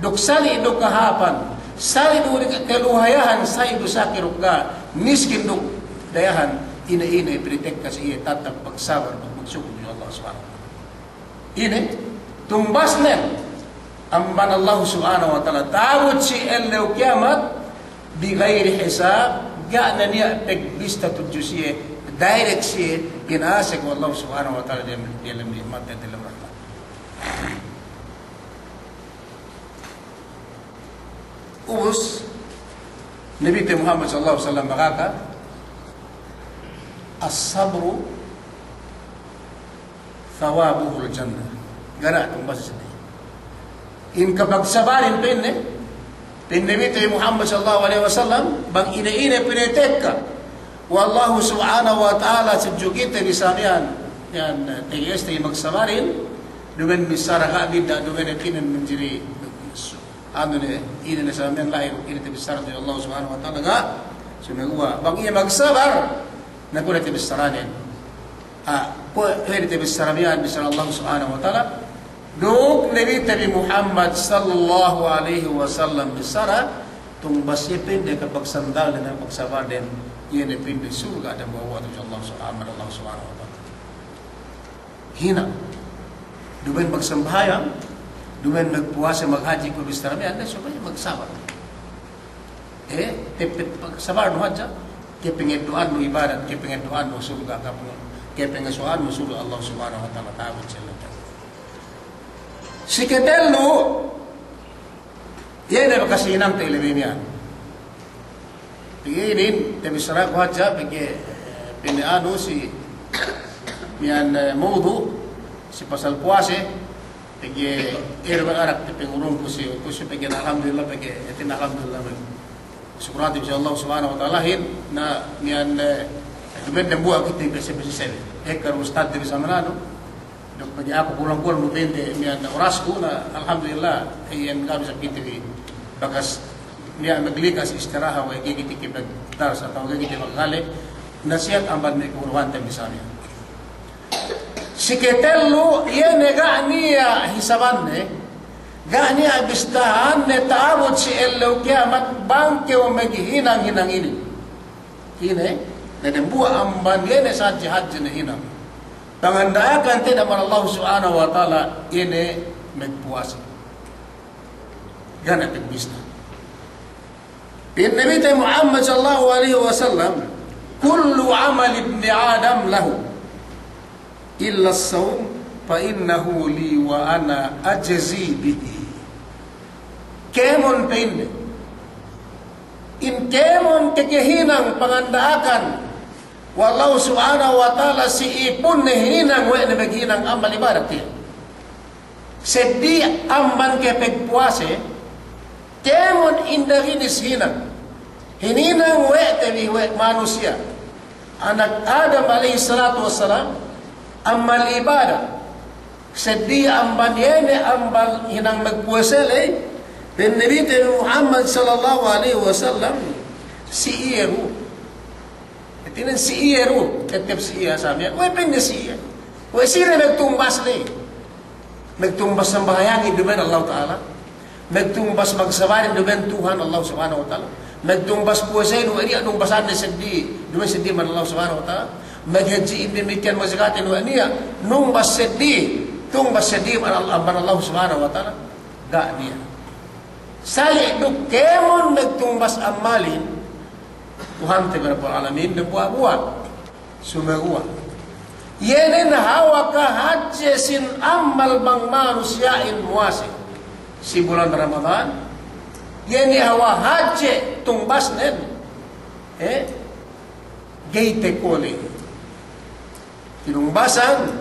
duk sali' du kahāpan, sali' du kaluhayahan, sali' du saki duk ga', miskin duk dayahan, ine-ine pinatekka si iye tattap pagsabar duk magsukul tudju Allah Subhanahu wa Ta'ala. Ine, tumbasnen amban Allah Subhanahu wa Ta'ala ta'abut si ellew kiyamat, bighairi hisab, ga' ne niya' pagbista tudju siye, direct siye, pinasek we' Allah Subhanahu wa Ta'ala diyalem, diyalem ni'mat, diyalem rahmat. Ubus, Nabite Muhammad sallallahu alaihi wasallam magaka, "As-sabru thawabuhul jannah." Ga' ne tumbas seddi. In kapagsabarin pa'inne, pa'in Nabite Muhammad sallallahu alaihi wasallam, bang ine-ine pinatekka we' Allahu Subhanahu wa Ta'ala tudju kite bi sa miya'an, iyan, eh, T G S te magsabarin, duma'in bissara ga' bidda', duma'in inin manjari, anu ne, ine ne sa miya'an la'i, ine tabissara tudju Allah Subhanahu wa Ta'ala ga', sumaguwa', bang iye magsabar, na kuwe' tabissaranen. Ah, kuwe' tabissara miya'an, bissara Allah Subhanahu wa Ta'ala, duk Nabite bi Muhammad sallallahu alaihi wasallam bissara, tumbas iye pa'inde kapagsandalden, kapagsabarden, iye ne pa'inde surga' dambuwa'-buwa' tudju Allah Subhanahu, Allah Subhanahu wa Ta'ala. Hinang. Duma'in magsambahayang, duma'in magpuwase, maghadji, kuwe' bissara miya'an, ande subey magsabar. Eh, tepet pagsabarnu hadja, kapangeddo'annu ibadat, kapangeddo'annu surga', kapang-, kapangasuhannu surga' Allah Subhanahu wa Ta'ala, ta'abut si ellew. Si katellu, iye ne bakas hinangte ilebe miya'an. Pegge' inin, tabissaraku hadja, pegge', eh, pa'inne anu si, miya'an, eh, mawdu', si pasal puwase, pegge', iye du arak tapangurungku si, ku si pegge' alhamdulillah, pegge', hātinen alhamdulillah, pegge' sukurante bi si Allah Subhanahu wa Ta'alahin, na miya'an, eh, duma'in dambuwa' kite bi si, bi si sebe. Ekka du ustadte bi sa miya'an anu, duk pegge' aku kulang-kulang du pa'inte miya'an orasku, na alhamdulillah, iyan kami sa kite bi bakas miya'an maglikas istiraha we' ga'i kite bi magdars atawa ga'i kite bi maghale, nasihat amban me' kaguruhante bi sa miya'an. Si katellu, iye ne ga' niya' hisabanne, Ga' niya' bistahanne ta'abut si ellew kiyamat bang kew maghinang-hinang inin. Ine, ne dembuwa' amban iye ne sadja hadje ne hinang. Panganda'akan te'ed amban Allah Subhanahu wa Ta'ala ine magpuwasa. Ga' ne pagbista. Pa'in Nabite Muhammad sallallahu alaihi wasallam, "Kullu amali ibni Adam lahu, illa as-sawm, fa innahu li wa ana ajzi bihi." Kēmon pa'inne, in kēmon kakahinang panganda'akan we' Allah Subhanahu wa Ta'ala si ipunne hininang we' ne maghinang amal ibadat iye. Seddili amban ke pagpuwase, kēmon indaginis hinang. Hininang we' te bi we' manusiya'. Anak Adam alayhis salatu wassalam, amal ibadat. Seddili amban iye ne amban hinang magpuwase ley, pa'in Nabite Muhammad sallallahu alayhi wasallam, si iye du. Hātinen si iye du, tetep si iye sa miya'an. We' pa'inne si iye. We' sine magtumbas ley. Magtumbas sambahayangin duma'in Allah Ta'ala. Magtumbas magsabarin duma'in Tuhan Allah Subhanahu wa Ta'ala. Magtumbas puwasehin we' niya' tumbasan ne seddili, duma'in seddili amban Allah Subhanahu wa Ta'ala. Maghadjihin damikkiyan, magjakatin we' niya' numbas seddili, tumbas seddili amban Allah, amban Allah Subhanahu wa Ta'ala. Ga' niya'. Sali' duk kēmon magtumbas amalin, Tuhante bi Rabbul Alamin dembuwa'-buwa'. Sumeguwa' iye ne hawal kahadje sin amal bang manusiya'in muwase si bulan Ramadan, iye ne hawal hadje tumbasnen, eh, ga'i tekole. Tinumbasan,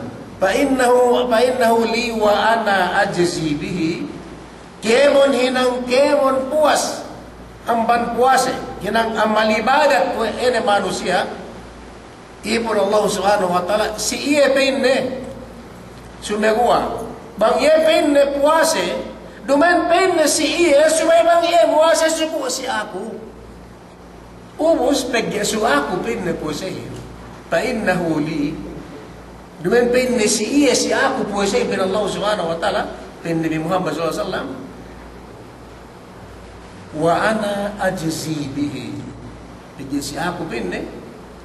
fa innahu, fa innahu li wa ana ajzi bihi. Kēmon hinang, kēmon puwas amban puwase, hinang amal ibadat we' ine manusiya', ipun Allah Subhanahu wa Ta'ala, si iye pa'inne. Sumeguwa' bang iye pa'inne puwase, duma'in pa'inne si iye, subey bang iye muwase suku' si aku. Ubus, pegge' si aku pa'inne puwasehin, fa innahu li. Duma'in pa'inne si iye, si aku puwasehin, pa'in Allah Subhanahu wa Ta'ala, pa'in Nabi Muhammad sallallahu alaihi wasallam, wa ana ajzi bihi. Pegge' si aku pa'inne,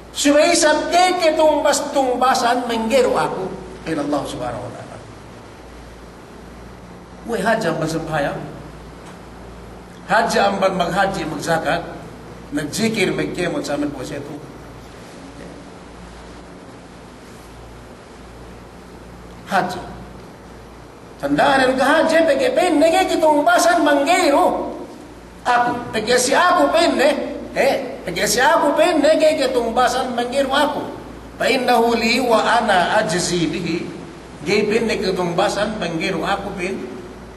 subey isab ga'i ketumbas-tumbasan mangga'i du aku, pa'in Allah Subhanahu wa Ta'ala. We' hadja amban sambahayang, hadja amban maghadji', magjakat, magjikil, magkēmon, sampay puwase tu. Hadja. Tanda'anen kahadje, pegge' pa'inne ga'i ketumbasan mangga'i du aku. Pegge' si aku pa'inne, eh, pegge' si aku pa'inne ga'i ketumbasan mangga'i du aku. Fa innahu li wa ana ajzi bihi. Ga'i pa'inne ketumbasan mangga'i du aku pa'in,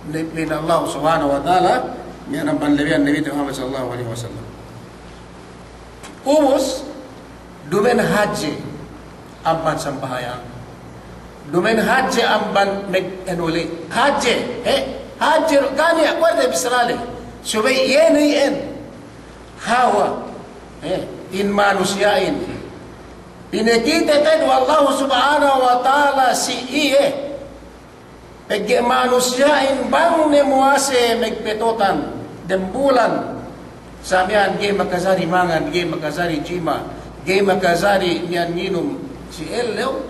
pa'in Allah Subhanahu wa Ta'ala, miya'an amban labeyan Nabi Muhammad sallallahu alaihi wasallam. Ubus, duma'in hadje amban sambahayang. Duma'in hadje amban mag-, anu ley. Hadje, he? Hadje, ga' niya' kuwe' te bissara ley. Subey iye ne iyan. Hawal, eh, in manusiya'in pinakite te'ed we' Allah Subhanahu wa Ta'ala si iye. Pegge' manusiya'in bang ne muwase magpetotan dem bulan, sa miya'an ga'i makajari mangan, ga'i makajari jima', ga'i makajari miya'an nginum si ellew,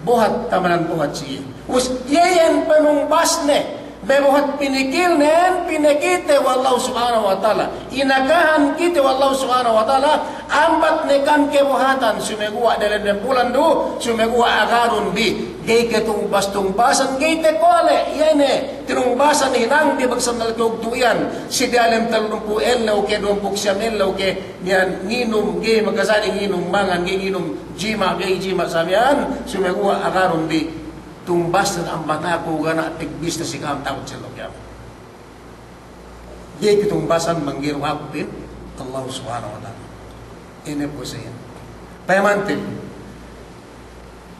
buhat tamanan buhat si iye. Ubus iye iyan panumbasne, me' buhat pinikilnen, pinakite we' Allah Subhanahu wa Ta'ala. Inakahan kite we' Allah Subhanahu wa Ta'ala, ambat ne ka'am kabuhatan, sumeguwa' dalem dem bulan du, sumeguwa' agarun bi. Ga'i ketumbas-tumbasan, ga'i tekole', iye ne tinumbasan hinang bi bang sandal kew du iyan, si dalem tellumpū' ellew ke, duwempū' siyam ellew ke, miya'an nginum, ga'i makajari nginum mangan, ga'i nginum jima', ga'i jima' sa miya'an, sumeguwa' agarun bi. Tumbasnen ambat aku, ga' niya' pagbista si ka'am ta'abut si ellew kiyamat. Ga'i ketumbasan mangga'i du aku pa'in Allah Subhanahu wa Ta'ala. Ine puwase iyan. Payamante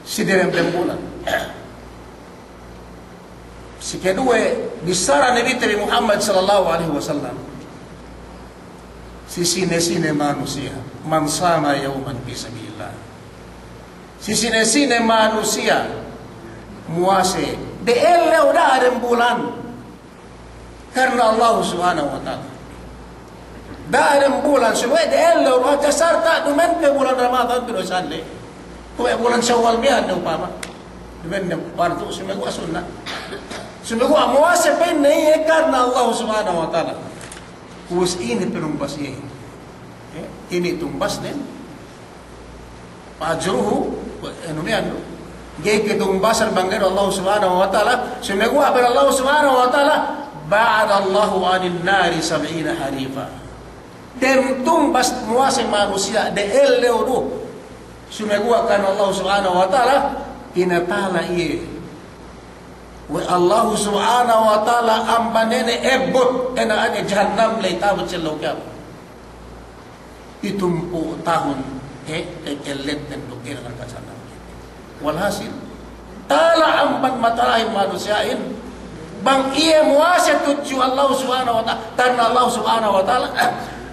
si dalem dem bulan. Si keduwe, bissara Nabi te bi Muhammad sallallahu alaihi wasallam, si sine-sine manusiya', man sama yawman fi sabilillah. Si sine-sine manusiya' muwase de ellew da'a dem bulan, karna Allah Subhanahu wa Ta'ala. Da'a dem bulan, subey de ellew du hadja sarta' duma'in pe bulan Ramadan, pero sali. Kuwe' bulan Shawwal miya'an ne upama. Duma'in ne pardu, sumeguwa' sunnat. Sumeguwa' muwase pa'inne iye karna Allah Subhanahu wa Ta'ala. Ubus ine panumbas iye. Eh, ine tumbasnen. Fa ajruhu, anu miya'an du. Ga'i ketumbasan bang ga'i du Allah Subhanahu wa Ta'ala, sumeguwa' pa'in Allah Subhanahu wa Ta'ala, ba'adallahu 'anin nari sab'ina kharifa. Dem tumbas muwase manusiya' de ellew du. Sumeguwa' karna Allah Subhanahu wa Ta'ala, pinatala iye we' Allah Subhanahu wa Ta'ala amban ine, ebbut, ine, ine, jahannam ley ta'abut si ellew kiyamat. Pitumpū' tahun, he, he, kellet tenduk ina narka' jahannam. Walhasil, tala amban matalahin manusiya'in, bang iye muwase tudju Allah Subhanahu wa Ta'ala, karna Allah Subhanahu wa Ta'ala,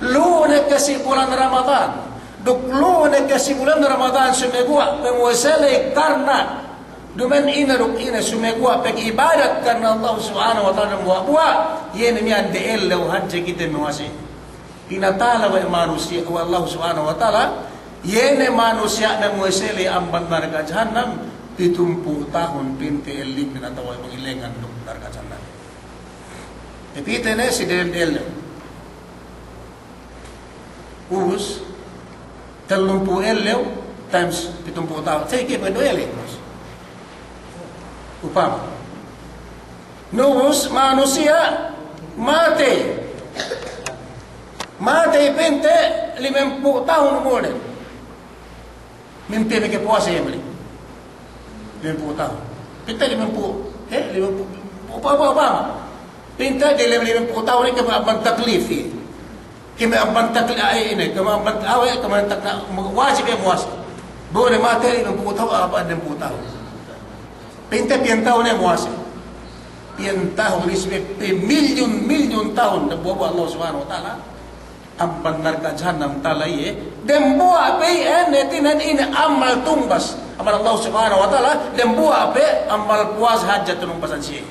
lu'u ne ke si bulan Ramadan, duk lu'u ne ke si bulan Ramadan, sumeguwa' pamuwase ley karna duma'in ine duk ine, sumeguwa' pag'ibadat karna Allah Subhanahu wa Ta'ala dambuwa'-buwa', iye ne miya'an de ellew hadja kite muwase. Pinatala we' manusiya', we' Allah Subhanahu wa Ta'ala, iye ne manusiya' ne muwase ley amban narka' jahannam, pitumpū' tahun pinte elling ne atawa bang ilengan duk narka' jahannam. Tapite ne si dem de ellew. Ubus, tellumpū' ellew times pitumpū' tahun. Sey ke pa'in du ellew, ubus. Upama. Nubus manusiya' matey. Matey pinte limempū' tahun umulnen. Mimpi meke puwase iye muli. Limempū' tahun. Pinte limempū', eh, limempū', upama, upama. Pinte di lem-, limempū' tahun ine kami amban taklif iye. Kami amban taklif, ah, ine, kami amban awe', kami amban tak-, wajib iye muwase. Bu ne matey limempū' tahun, amban limempū' tahun. Pinte piyen tahun iye muwase. Piyen tahun, isbe pe milyun-milyun tahun, dambuwa'-buwa' Allah Subhanahu wa Ta'ala. Amban narka' jahannam tala iye, dambuwa' pe iye, hātinen ine amal tumbas amban Allah Subhanahu wa Ta'ala, dambuwa' pe amal puwase hadja tinumbasan siye.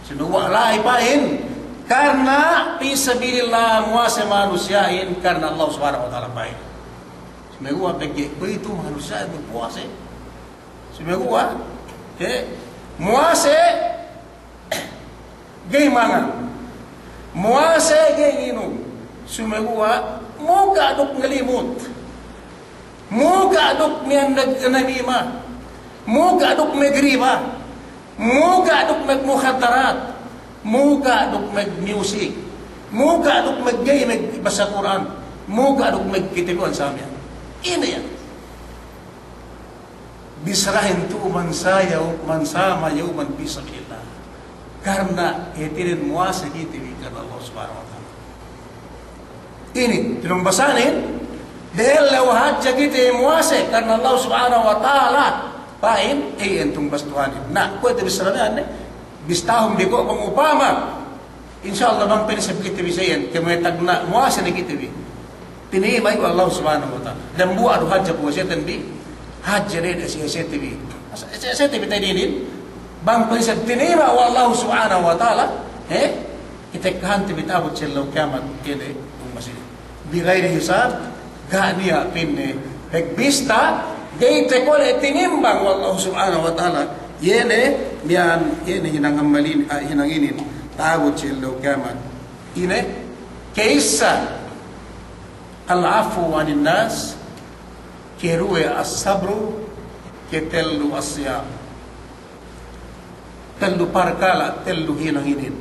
Sumeguwa' la'i pa'in, karna fi sabilillah muwase manusiya'in, karna Allah Subhanahu wa Ta'ala pa'in. Sumeguwa' pegge' kuwe'itu manusiya'in magpuwase. Sumeguwa', he, muwase ga'i mangan. Muwase ga'i nginum. Sumeguwa' muka' duk ngalimut. Muka' duk miya'an nag-, namima. Muka' duk magriba. Muka' duk magmukhaddarat. Muka' duk magmusic. Muka' duk magga'i magbasa Kur'an. Muka' duk magkite bi wan samiyan. Ine iyan. Bissarahin tu'u man sa-, yaw-, man sama yawman fi sabilillah. Karna hātinen muwase kite bi karna Allah Subhanahu wa Ta'ala. Inin, tinumbasanin, de ellew hadja kite muwase karna Allah Subhanahu wa Ta'ala. Pa'in, iyan tumbas Tuhanin. Na, kuwe'itu bissara miya'an ne, bistahun bi ko' bang upama Insya Allah, bang pa'in isab kite bi sa iyan, kēmon tagna' muwase ne kite bi. Tinayima' we' Allah Subhanahu wa Ta'ala. Dambuwa' du hadja puwaseten bi, hadja ne de ese-esete bi. Asa ese-esete bi ta'inin, bang pa'in isab tinayima' we' Allah Subhanahu wa Ta'ala, he? Itekka hante bi ta'abut si ellew kiyamat, kēmon tumbas inin. Bi ghairi hisab, ga' niya' pa'inne pagbista, ga'i tekole' tinimbang we' Allah Subhanahu wa Ta'ala. Iye ne, miya'an, iye ne hinang amalin, ah, hinang inin, ta'abut si ellew kiyamat. Ine, ke'issa, al-'afwu 'anin nas, keduwe as-sabru, ketellu as-siyam. Tellu parkala', tellu hinang inin.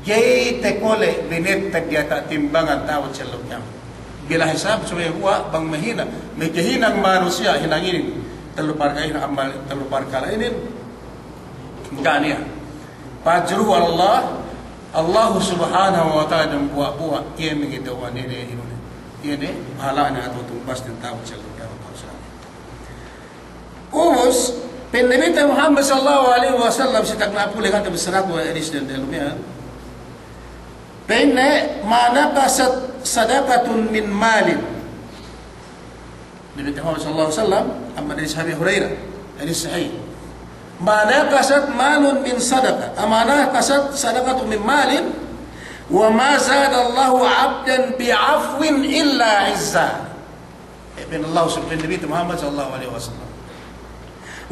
Ga'i tekole' binettad diyata' timbangan ta'abut si ellew kiyamat. Bila hisab, subey guwa' bang mahinang, makahinang manusiya' hinang inin. Tellu parkala' inin, amal, tellu parkala' inin. Ga' niya'. Fa ajruhu 'alallah, Allahu Subhanahu wa Ta'ala dambuwa'-buwa', iye mangita'uhan inin, inin. Iye ne, pahala'nen atawa tumbasnen ta'abut si ellew kiyamat. Ubus, pa'in Nabi te Muhammad sallallahu alaihi wasallam, si tagna' pule' kata bissaraku hadis dem lumiyan. Pa'inne, ma naqasat sadaqatun min malin. Nabi te Muhammad sallallahu alaihi wasallam, amban hadis Abi Hurairah, hadis sahih. Ma naqasat malun min sadaqah, ma naqasat sadaqatun min malin, وما زاد الله عبدا بعفو إلا عزا. Pa'in Allah subhanahu, Nabi Muhammad sallallahu alaihi wasallam.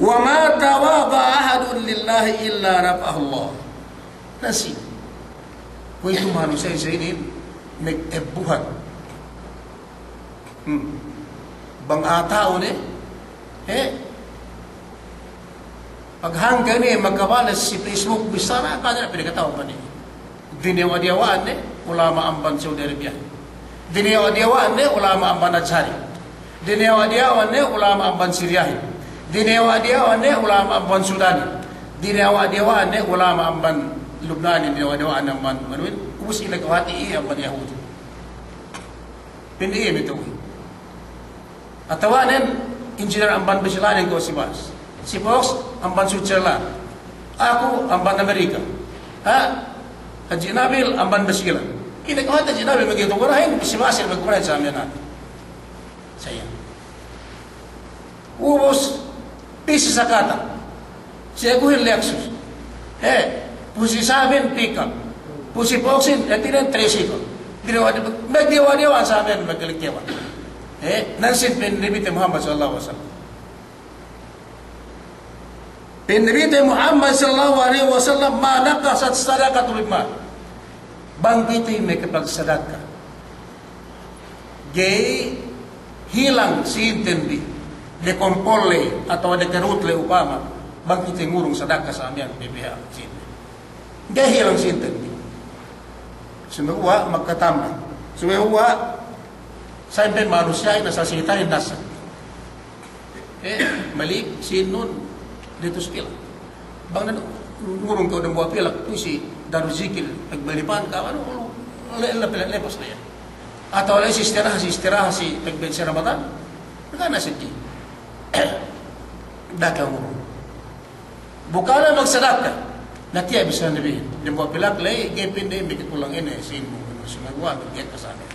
وما تواضع أحد لله إلا رفعه الله. Nasi. Kuwe'itu manusiya' sa inin, me' ebbuhan. Hmm. Bang a'a ta'u ne, he? Paghangkan ne makabales si Facebook, bissara, kanya pinakata'u pa ne. Diniyawa'-diyawa'an ne ulama' amban Saudi Arabia. Diniyawa'-diyawa'an ne ulama' amban Azhar. Diniyawa'-diyawa'an ne ulama' amban Siriya. Diniyawa'-diyawa'an ne ulama' amban Sudan. Diniyawa'-diyawa'an ne ulama' amban Lubnan, diniyawa'-diyawa'an amban Manuel. Ubus ine kawati iye amban Yahudi. Pa'in iye me' tauhid. Atawa nen, engineer amban Basilanen ko' si Bas. Si Fox amban Switzerland. Aku amban Amerika. Ha? Haji Nabil amban Basilan. Ine kawati Haji Nabil magitungurahin, si Bas magitungurahin sa miya'an. Sa iyan. Ubus, pī si sakatan. Si Aguhin Lexus. He, pu si Sabin pickup. Pu si Foxin, e, tinen tricycle. Diniyawa', magdiyawa'-diyawa'an sa miya'an magkilikewan. He, nan sin pa'in Nabite Muhammad sallallahu alaihi wasallam. Pa'in Nabite Muhammad sallallahu alaihi wasallam, ما نقصت صدقة من مال. Bang kite makapagsadaka. Ga'i hilang sīnten bi, de kompol ley, atawa de kerut ley upama, bang kite ngurung sadaka sa miya'an pī-pī hāp sīnten. Ga'i hilang sīnten bi. Sumeguwa' makatamba. Sumeguwa' sa'ingge manusiya'in asal sītahin nasa. E, malik sīnnun datus pilak. Bang ne ngurung kew dambuwa' pilak, tu'u si Darul Zikir, pagbalipan ka, anu, le-, le-, lepas ne iye. Atawa la'i si istirahat, si istirahat, si pagbensi Ramadan, ga' ne seddi. Da'a kew ngurung. Bu kale magsadaka. Na tiya' bisan Nabi. Dambuwa' pilak la'i, ga'i pinde, makit kulang ine, sīnnu. Sumeguwa' ga'i kasane.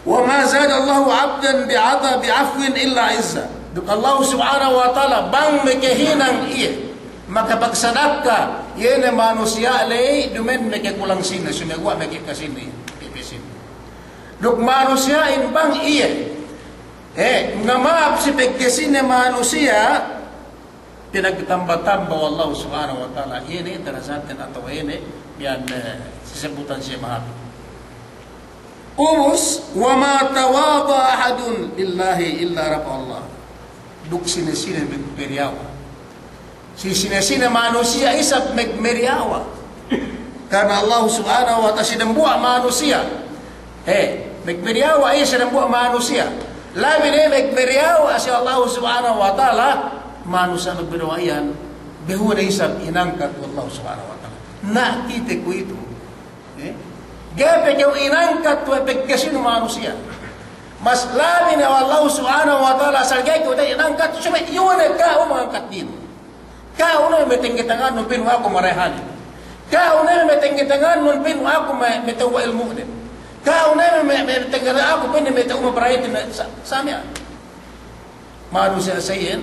وما زاد الله عبدا بعطاء بعفو إلا عزا. Duk Allah Subhanahu wa Ta'ala bang makahinang iye makapagsadaka, iye ne manusiya' ley, duma'in makikulang sīnne, sumeguwa' makikasīnne, pī-pī sīnne. Duk manusiya'in bang iye, e, ngama'ap si pagkasīnne manusiya', pinagtamba-tamba we' Allahu Subhanahu wa Ta'ala, iye ne darajatnen atawa iye ne miya'an, e, sisebutan siye mahāp. Ubus, وما تواضع أحد لله إلا رفعه الله. Duk sine-sine magmeriyawa'. Si sine-sine manusiya' isab magmeriyawa'. Karna Allahu Subhanahu wa Ta'ala si dambuwa' manusiya'. He, magmeriyawa' iye si dambuwa' manusiya'. Labi ne magmeriyawa' si Allahu Subhanahu wa Ta'ala, manusiya' magmeriyawa' iyan, behu ne isab inangkat we' Allahu Subhanahu wa Ta'ala. Na kite kuwe'itu. He? Ga'i pe kew inangkat we' pagkasīnnu manusiya'. Mas labi ne we' Allahu Subhanahu wa Ta'ala, asal ga'i kew inangkat, subey iyu ne ka'u mangangkat dinu. Ka'u ne me' tengge tangannun pinu aku marayahanin. Ka'u ne me' tengge tangannun pinu aku me', me' tewwa' ilmu'nen. Ka'u ne me', me' tengge aku pinu me' tewwa' maparayatin me' sa-, sa miya'an. Manusiya' sa iyan,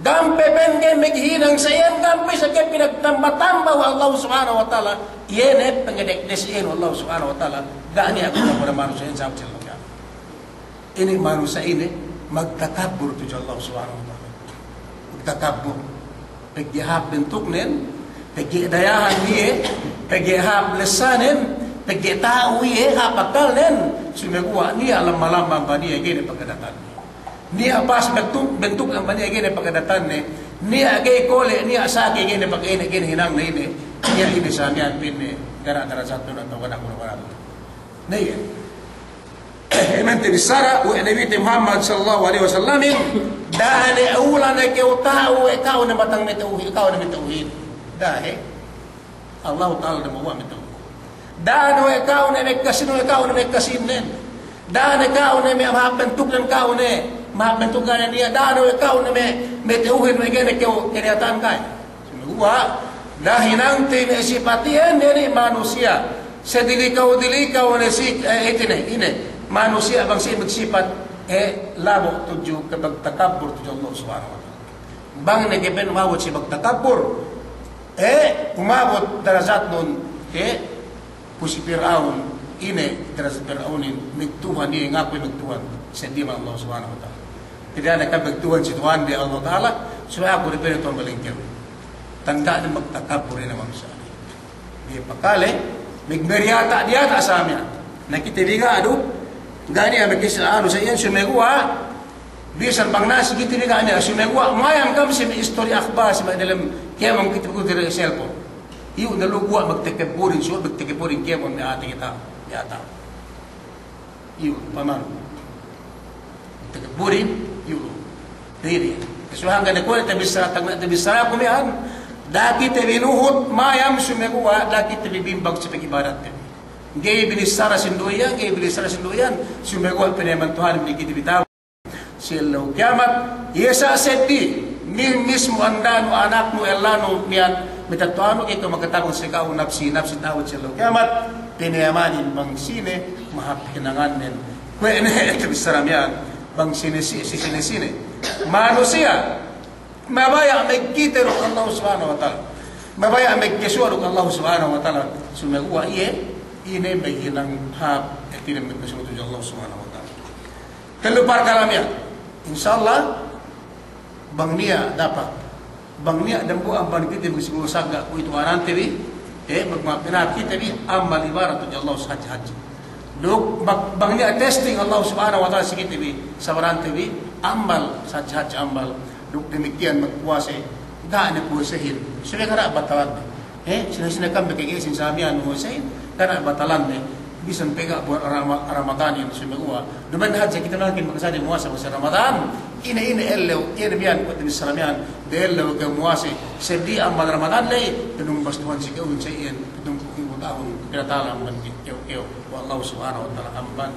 gampe pa'in ga'i maghinang sa iyan, gampe sa ga'i pinagtamba-tamba we' Allahu Subhanahu wa Ta'ala, iye ne pangedek ne si iyan we' Allahu Subhanahu wa Ta'ala, ga' niya' aku manusiya' sa iyan. Inin manusiya' inin magtakabbur tudju Allah Subhanahu wa Ta'ala. Magtakabbur. Pegge' hāp bentuknen, pegge' dayahan iye, pegge' hāp lessanen, pegge' ta'u iye, hāp akkalnen, sumeguwa' niya' lamma-lamma amban iye ga'i ne pagadatanne. Niya' pas bentuk, bentuk amban iye ga'i ne pagadatanne, niya' ga'i kole', niya' sake ga'i ne pag-, ga'i ne hinangne ine, niya' ine sa miya'an pa'inne, ga' ne darajatnun atawa ga' ne kurang-kurang. Na iye. Inin te bissara we' Nabite Muhammad sallallahu alaihi wasallamin, da'a ne ulan ne kew ta'u we' ka'u ne matang me' tauhid, ka'u ne me' tauhid. Da'a he. Allahu Ta'ala dambuwa' me' tauhid. Da'a ne we' ka'u ne me' kasīn, we' ka'u ne me' kasīnnen. Da'a ne ka'u ne me' mahāp bentuknen ka'u ne, mahāp bentuknen niya'. Da'a ne we' ka'u ne me', me' tauhid me' ga'i ne kew kelihatan ka'u. Sumeguwa', da'a hinangte me' sipat iyan, iye ne manusiya'. Sedilikaw-dilikaw ne si, e, ite ne, ine. Manusiya' bang siye magsipat, e, labo' tudju ke magtakabbur tudju Allah Subhanahu wa Ta'ala. Bang ne ke pa'in umabut si magtakabbur, e, umabut darajatnun, e, Ku si Pir'aun, ine, darajat Pir'aunin, magtuhan iye, ngaku magtuhan, seddili amban Allah Subhanahu wa Ta'ala. Pegge' ne kan magtuhan si Tuhan de Allah Ta'ala, subey aku du pa'inne Tuhan balengkew. Tanda'nen magtakabbur ine manusiya'. Ga'i pakale, magmeri diyata'-diyata' sa miya'an. Na kite bi ga' du, ga' niya' magkisal anu sa iyan sumeguwa', bisan bang nasi kite bi ga' niya', sumeguwa', mayam kam si me' istori akhbar, si me' delem kēmon kite bi ku dere cellphone. Iyu' ne luguwa' magtakabburin, suwa' magtakabburin kēmon me' ate kite, me' ate. Iyu', paman. Magtakabburin, iyu'. Jadi, suwa' hangkan ne kuwe' tabissara, tagna' tabissaraku miya'an, da'a kite bi nuhut, mayam sumeguwa', da'a kite bi bimbang si pagibadatte. Ga'i binissara sinduwe iyan, ga'i binissara sinduwe iyan, sumeguwa' pinayaman Tuhan bi kite bi tabu. Si ellew kiyamat, iye sa' seddili, mi-, mismu andanu, anaknu, ellanu, miya'an, matetto'anu, ga'i kew makatabang si ka'u napsi, napsi ta'u si ellew kiyamat, pinayamanin bang sine mahāp hinangannen. Kuwe' ne tabissara miya'an, bang sine si, si sine-sine. Manusiya', mabaya' magkite duk Allah Subhanahu wa Ta'ala. Mabaya' magkasuwa' duk Allah Subhanahu wa Ta'ala. Sumeguwa' iye, ine maghinang hāp, hātinen magkasuwa' tudju Allah Subhanahu wa Ta'ala. Tellu parkala' miya'an. Insya Allah, bang niya' dapat. Bang niya' dambuwa' amban kite bi siguru sagga' kuwe'itu anante bi, eh, magma'ap kite bi, amal ibadat tudju Allah sahadje-hadje. Duk bang, bang niya' testing Allah Subhanahu wa Ta'ala si kite bi, sabarante bi, amal sahadje-hadje amal. Duk damikkiyan magpuwase, ga' ne puwasehin. Subey ga' ne batalanne. Eh, sine-sine kam magkakēsin sa miya'an muwasehin, ga' ne batalanne. Bisan pe ga' bulan Rama-, Ramadanin sumeguwa'. Duma'in hadja kite mangkin magsadja muwase masa Ramadan. Ine-ine ellew, ine miya'an kuwe' tabissara miya'an. De ellew kew muwase. Seddili amban Ramadan ley, panumbas Tuhan si kew sa iyan, pitumpu' ngibu tahun, pinatala amban kew, kew, we' Allah Subhanahu wa Ta'ala amban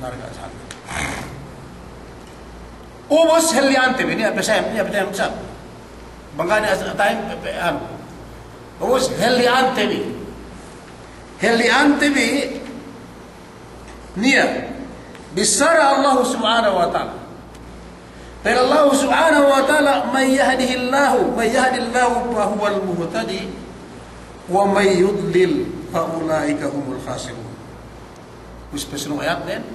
narka' jahannam. Ubus halli'ante bi, niya' pe sa, niya' pe sa. Bang ga' ne as-, time, pe, pe, anu. Ubus halli'ante bi. Halli'ante bi, niya'. Bissara Allah Subhanahu wa Ta'ala. Pa'in Allah Subhanahu wa Ta'ala, من يهده الله، من يهد الله فهو المهتدي، ومن يضلل فأولئك هم الخاسرون. Ubus pasunu' ayatnen,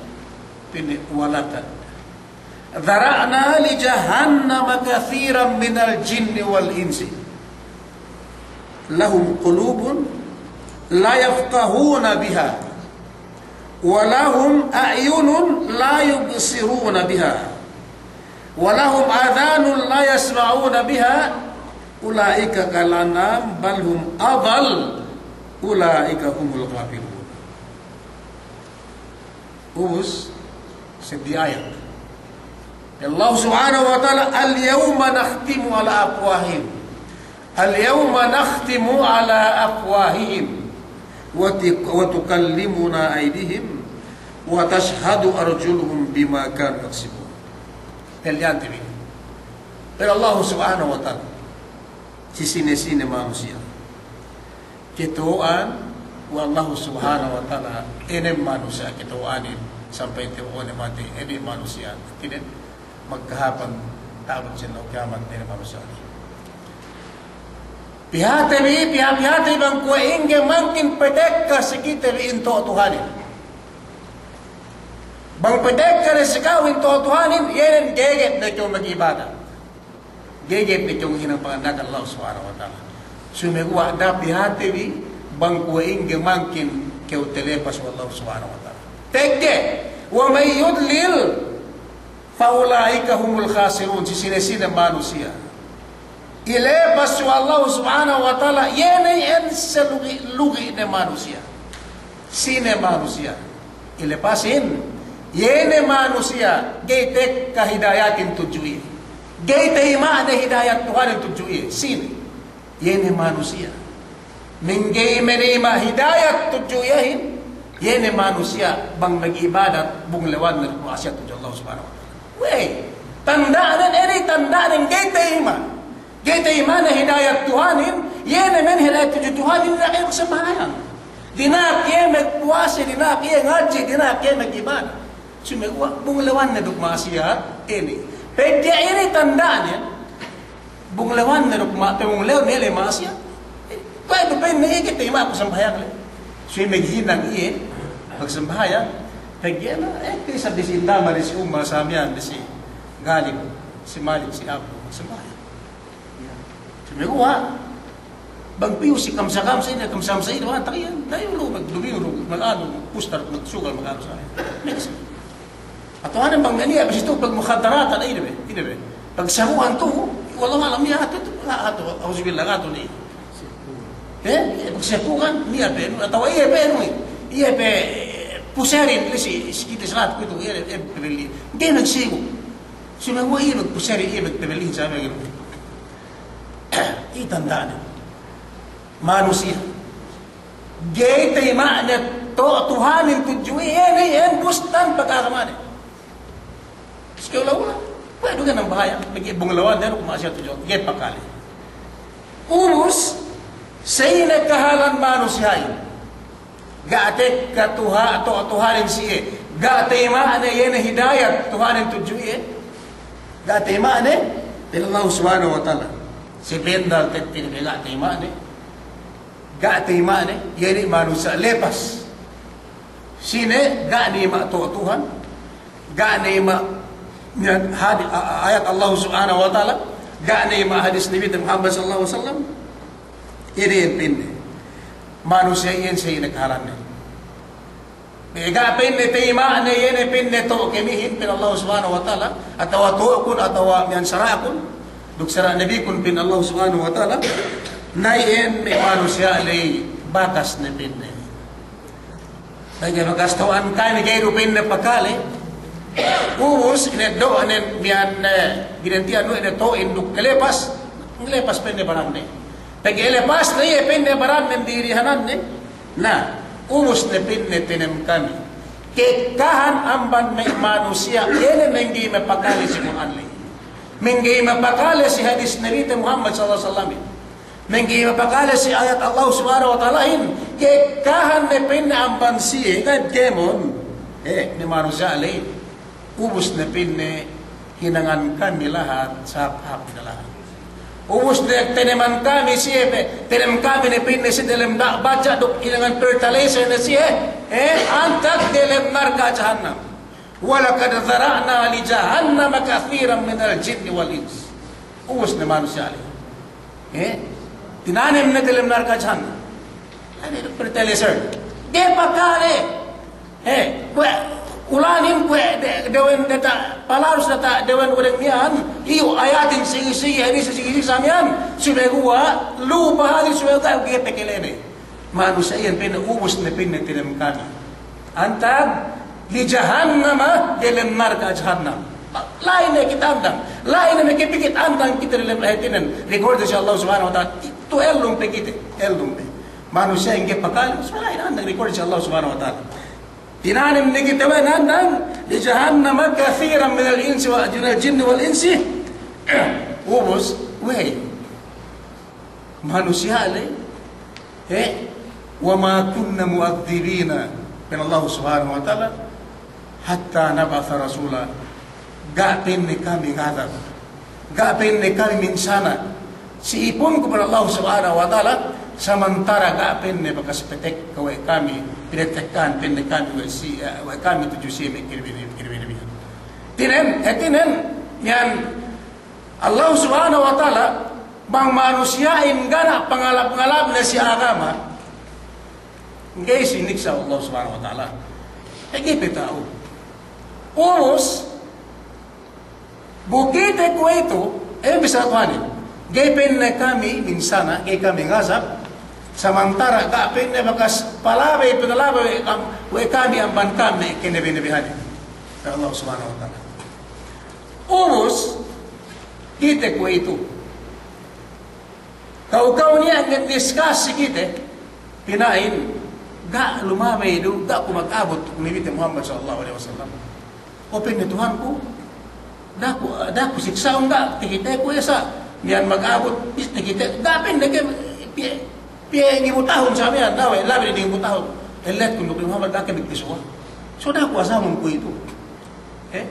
pa'inne, ولقد ذرأنا لجهنم كثيرا من الجن والإنس لهم قلوب لا يفقهون بها ولهم أعين لا يبصرون بها ولهم آذان لا يسمعون بها أولئك كالأنعام بل هم أضل أولئك هم الغافلون. Ubus, seddili ayat. Allah Subhanahu wa Ta'ala, اليوم نختم على أفواههم. اليوم نختم على أفواههم وت-، وتكلمنا أيديهم وتشهد أرجلهم بما كانوا يكسبون. Halli'ante bi. Pa'in Allah Subhanahu wa Ta'ala, si sine-sine manusiya'. Kata'uhan we' Allah Subhanahu wa Ta'ala, ine manusiya' kata'uhanin, sampay tiya' ine matey, ine manusiya', ine magkahāpan ta'abut si ellew kiyamat, ine manusiya'. Pihate bi, piha-, pihate bi bang kuwe' ingge mangkin patekka si kite bi in to'o Tuhanin. Bang patekka ne si ka'u in to'o Tuhanin, iye ne geget ne kew mag'ibadat. Geget ne kew hinang panganda'akan Allah Subhanahu wa Ta'ala. Sumeguwa' da'a pihate bi bang kuwe' ingge mangkin kew telepas we' Allah Subhanahu wa Ta'ala. Pegge', ومن يضلل فأولئك هم الخاسرون, si sine-sine manusiya' ilepas we' Allah Subhanahu wa Ta'ala, iye ne in salugi'-lugi' ne manusiya'. Sine manusiya' ilepasin, iye ne manusiya' ga'i tekka hidayatin tudju iye. Ga'i tayima' ne hidayat Tuhanin tudju iye. Sine? Iye ne manusiya'. Mangga'i manayima' hidayat tudju iyehin, iye ne manusiya' bang mag'ibadat bunglewan ne ma'asiyat tudju Allah Subhanahu wa Ta'ala. Wey, tanda'nen, ine tanda'nen ga'i tayima'. Ga'i tayima' ne hidayat Tuhanin, iye ne miya'an hidayat tudju Tuhanin, dina'ak iye magsambahayang. Dina'ak iye magpuwase, dina'ak iye ngadji', dina'ak iye mag'ibadat. Sumeguwa' bunglewan ne duk ma'asiyat, ine. Pegge' ine tanda'nen, bunglewan ne duk ma-, pamunglew ne le ma'asiyat. Kuwe' du pa'inne, ga'i tayima' ku sambahayang le. Siye maghinang iye, magsambahayang, pegge' na, eh, isab disi Indama, disi Umma, sa miya'an, disi Galib, si Malik, si Abu, magsambahayang. Sumeguwa', bang piyu si kamsa-kamsa ine, kamsa-kamsa ine, bang ta'iyan, dayu lu, magdumiyu lu, mag-anu, magpustar, magsugal, mag-anu sa. Next. Atawa ne bang niya' pe si tu'u pagmukhaddaratan, ine be, ine be. Pagsabuhan tu'u, wallahu a'lam, niya' atu, atu, a'uzubillah, atu ne. Eh, pagsabuhan, niya' pe, atawa iye pe, anu, iye pe, puserin, si, si kite salat kuwe'itu, iye, iye pe belli. Ga'i magsigu. Sumeguwa' iye magpuserin, iye magpabelli, sa miya'an. Iye tanda'ne. Manusiya'. Ga'i tayima'ne to' Tuhanin tudju iye, ne, iye, bustan pag'agamane. Sike ula-ula, kuwe' du ga'i nambahayang, pegge' bunglawan, denu ku ma'asiyat tudju, ga'i pakale. Ubus, sa ine kahalan manusiya'in. Ga' tekka Tuha-, to'-, Tuhanin siye. Ga' tayima'ne iye ne hidayat Tuhanin tudju iye. Ga' tayima'ne, pa'in Allah Subhanahu wa Ta'ala. Si bendal tettin ga' tayima'ne. Ga' tayima'ne, iye ne manusiya' lepas. Sine ga' ne ima' to' Tuhan, ga' ne ima' hadi-, a-, a-, ayat Allah Subhanahu wa Ta'ala, ga' ne ima' hadis Nabi Muhammad sallallahu alaihi wasallam. Iye ne pa'inne. Manusiya' iyan sa ine kahalanne. Ga' pa'inne tayima'ne iye ne pa'inne to' kamihin pa'in Allah Subhanahu wa Ta'ala, atawa to'kun, atawa miya'an sara'kun, duk sara' Nabikun pa'in Allah Subhanahu wa Ta'ala, na iyan me' manusiya' ley bakas ne pa'inne. Pegge' bakas taw'an kami ga'i du pa'inne pakale, ubus ineddo'nen miya'an, eh, ginanti'an we' ne to'in duk kalepas, ngalepas pa'inne baranne. Pegge' lepas ne iye pa'inne baranne dirihananne, na, ubus ne pa'inne tanem kami. Kekkahan amban me' manusiya', iye ne mangga'i mapakale si Kur'an ley. Mangga'i mapakale si hadis Nabite Muhammad sallallahu alaihi wasallam. Mangga'i mapakale si ayat Allah Subhanahu wa Ta'alahin, kekkahan ne pa'inne amban siye, kan kēmon. Eh, me' manusiya' ley. Ubus ne pa'inne hinangan kami lahat, sahāp-hāp ne lahat. Ubus ne taneman kami siye pe, tanem kami ne pa'inne si delem da-, baca' duk hinangan fertilizer ne siye, eh, antag delem narka' jahannam. Wa laqad dhara'na li jahannama kathiran minal jinni wal ins. Ubus ne manusiya' ley. Eh? Tinanem ne delem narka' jahannam. Anu, fertilizer. Ga'i pakale. Eh, kuwe' ulanin kuwe' de-, dewen data', palarus data' dewen oreng miya'an, iyu' ayatin sigi-sigi, hadis sigi-sigi sa miya'an, sumeguwa' lupa hadis sumeguwa' ga'i pakalene. Manusiya' iyan pa'inne ubus ne pa'inne tanem kami. Antag li jahannama, delem narka' jahannam. La'i ne kite andang. La'i ne makapikit andang kite delem, eh, hātinen. Record si Allah Subhanahu wa Ta'ala. Itu ellum pe kite. Ellum pe. Manusiya' ga'i pakale. La'i ne andang record si Allah Subhanahu wa Ta'ala. Tinanem ne kite we' andang. Li jahannama kathiran minal insi wa, minal jinni wal insi. Ubus, we'. Manusiya' ley, eh, wa ma kunna mu'adhdhibina, pa'in Allah Subhanahu wa Ta'ala, hatta nab'atha rasula. Ga' pa'inne kami ngazab. Ga' pa'inne kami minsana'. Si ipunku pa'in Allah Subhanahu wa Ta'ala, samantara' ga' pa'inne bakas patekka we' kami, pinatekkahan pa'inne kami we' si, eh, we' kami tudju siye me' kinabi-, kinabi-nabihan. Tinen, eh, tinen, iyan Allah Subhanahu wa Ta'ala, bang manusiya'in ga' ne pangalap-ngalapne si agama, ga'i siniksa' Allah Subhanahu wa Ta'ala. Eh, ga'i pe ta'u. Ubus, bu kite kuwe'itu, eh, bissā Tuhanin. Ga'i pa'inne kami minsana', ga'i kami ngazab, samantara' ga' pa'inne bakas palabey, pinalabey we' kam-, we' kami amban kami kinabi-nabihanin. Ya Allah Subhanahu wa Ta'ala. Ubus, kite kuwe'itu. Kaw-kaw niya' nge-discuss si kite, pina'in, ga' lumamey du, ga' ku mag-abut, Nabite Muhammad sallallahu alaihi wasallam. O pa'inne Tuhanku, da'a ku, da'a ku siksa'un ga', takiteku esa, miya'an mag-abut, takite, ga' pa'inne ke, piye, piye ngibu tahun sa miya'an, da'a we', labi di ngibu tahun. Elletkun duk Muhammad, da'a ke magpisuwa. So da'a ku asabun kuwe'itu. Eh?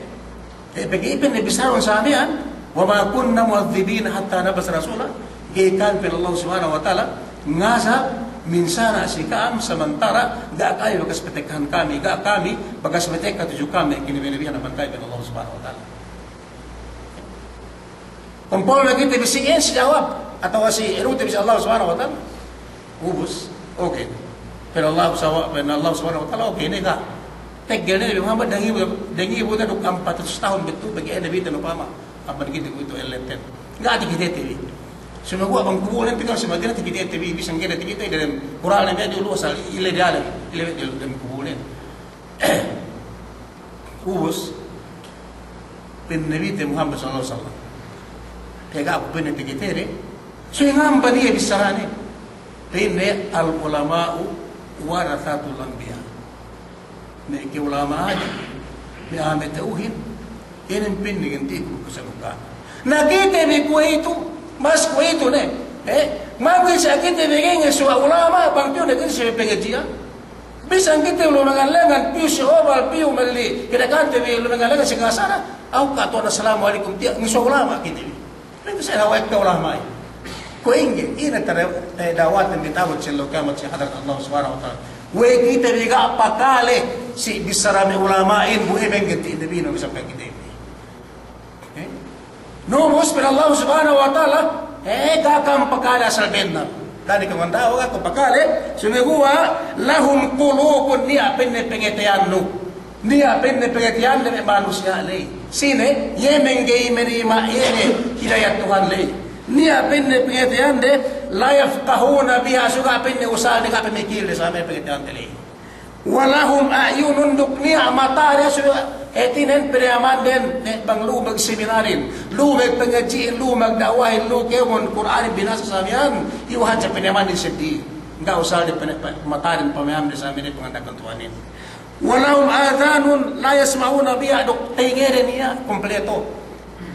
Eh, pegge' iye pa'inne bissārun sa miya'an, wa ma kunna mu'adhdhibina hatta nab'atha rasula, ga'i kami pa'in Allah Subhanahu wa Ta'ala, ngazab, Minsara' si ka'am samantara' ga' kami bakas patekkahan kami, ga' kami bakas patekka tudju kami, kinabi-nabihan amban kami pa'in Allah Subhanahu wa Ta'ala. Kumpul ne kite bi si iyan si jawab, atawa si anu te bi si Allah Subhanahu wa Ta'ala. Ubus, oke. Pa'in Allah Subhanahu, pa'in Allah Subhanahu wa Ta'ala, oke, ne ga'. Teggel ne Nabi Muhammad, dangibu, dangibu ne duk ampat ratus tahun bettu, pegge' ne bi te upama. Amban kite kuwe'itu elletten. Ga' takitete bi. Sumaguwa' bang kubulnen, tinggal si Madina takitete bi, bisan ga'i ne takite, dalem Kur'an ne bi hadja, asal ille diyalem, ille diyalem kubulnen. Ubus, pa'in Nabi te Muhammad sallallahu alaihi wasallam, pegge' aku pa'inne takitede, so ingamban iye bissarane. Pa'inne, "Al-ulama'u warathatul anbiya." Me' ka'ulama'an, me' a'a me' ta'uhin, inin pa'inne ganti'ku bu kasalukan. Na kite bi kuwe'itu, mas kuwe'itu ne. Eh, mangkin si kite bi ga'i ngesuwa ulama', bang piyu ne kite si pangadji'an. Bisan kite lumengan-lengan, piyu si obal, piyu melli, kite kante bi lumengan-lengan si kasana, aw katuwan assalamu alaikum, tiya' ngesuwa ulama' kite bi. Pegge' sa' hawal ka'ulama'in. Kuwe' ingge, ine tare-, eh, da'waten bi ta'abut si ellew kiyamat si hadarat Allah Subhanahu wa Ta'ala. Kuwe' kite bi ga' pakale si bissara me' ulama'in, bu ēmen ganti'in Nabi, no, bisan pe kite bi. Eh? Ubus pa'in Allah Subhanahu wa Ta'ala, eh, ga' kam pakale asal bennal. Da'a ne kam da'wa ga' kam pakale, sumaguwa' lahum qulubun, niya' pa'inne pangateyannu. Niya' pa'inne pangateyande me' manusiya' ley. Sine, iye me' ga'i manima' iye ne hidayat Tuhan ley. Niya' pa'inne pangateyande, la yafqahuna biha, so ga' pa'inne usalde, ga' pa'inne mikilde sa me' pangateyande ley. Wa lahum a'yunun, duk niya' matade, so hātinen payamanden, ne bang lu'u magseminarin, lu'u magpangadji'in, lu'u magda'wahin, lu'u kēmon Kur'anin binasa sa miya'an, iyu' hadja payamanden seddili. Ga' usalde pene-, pe-, mataden payamande sa me' panganda'akan Tuhanin. Wa lahum adhanun la yasma'una biha, duk tengede niya' kompleto.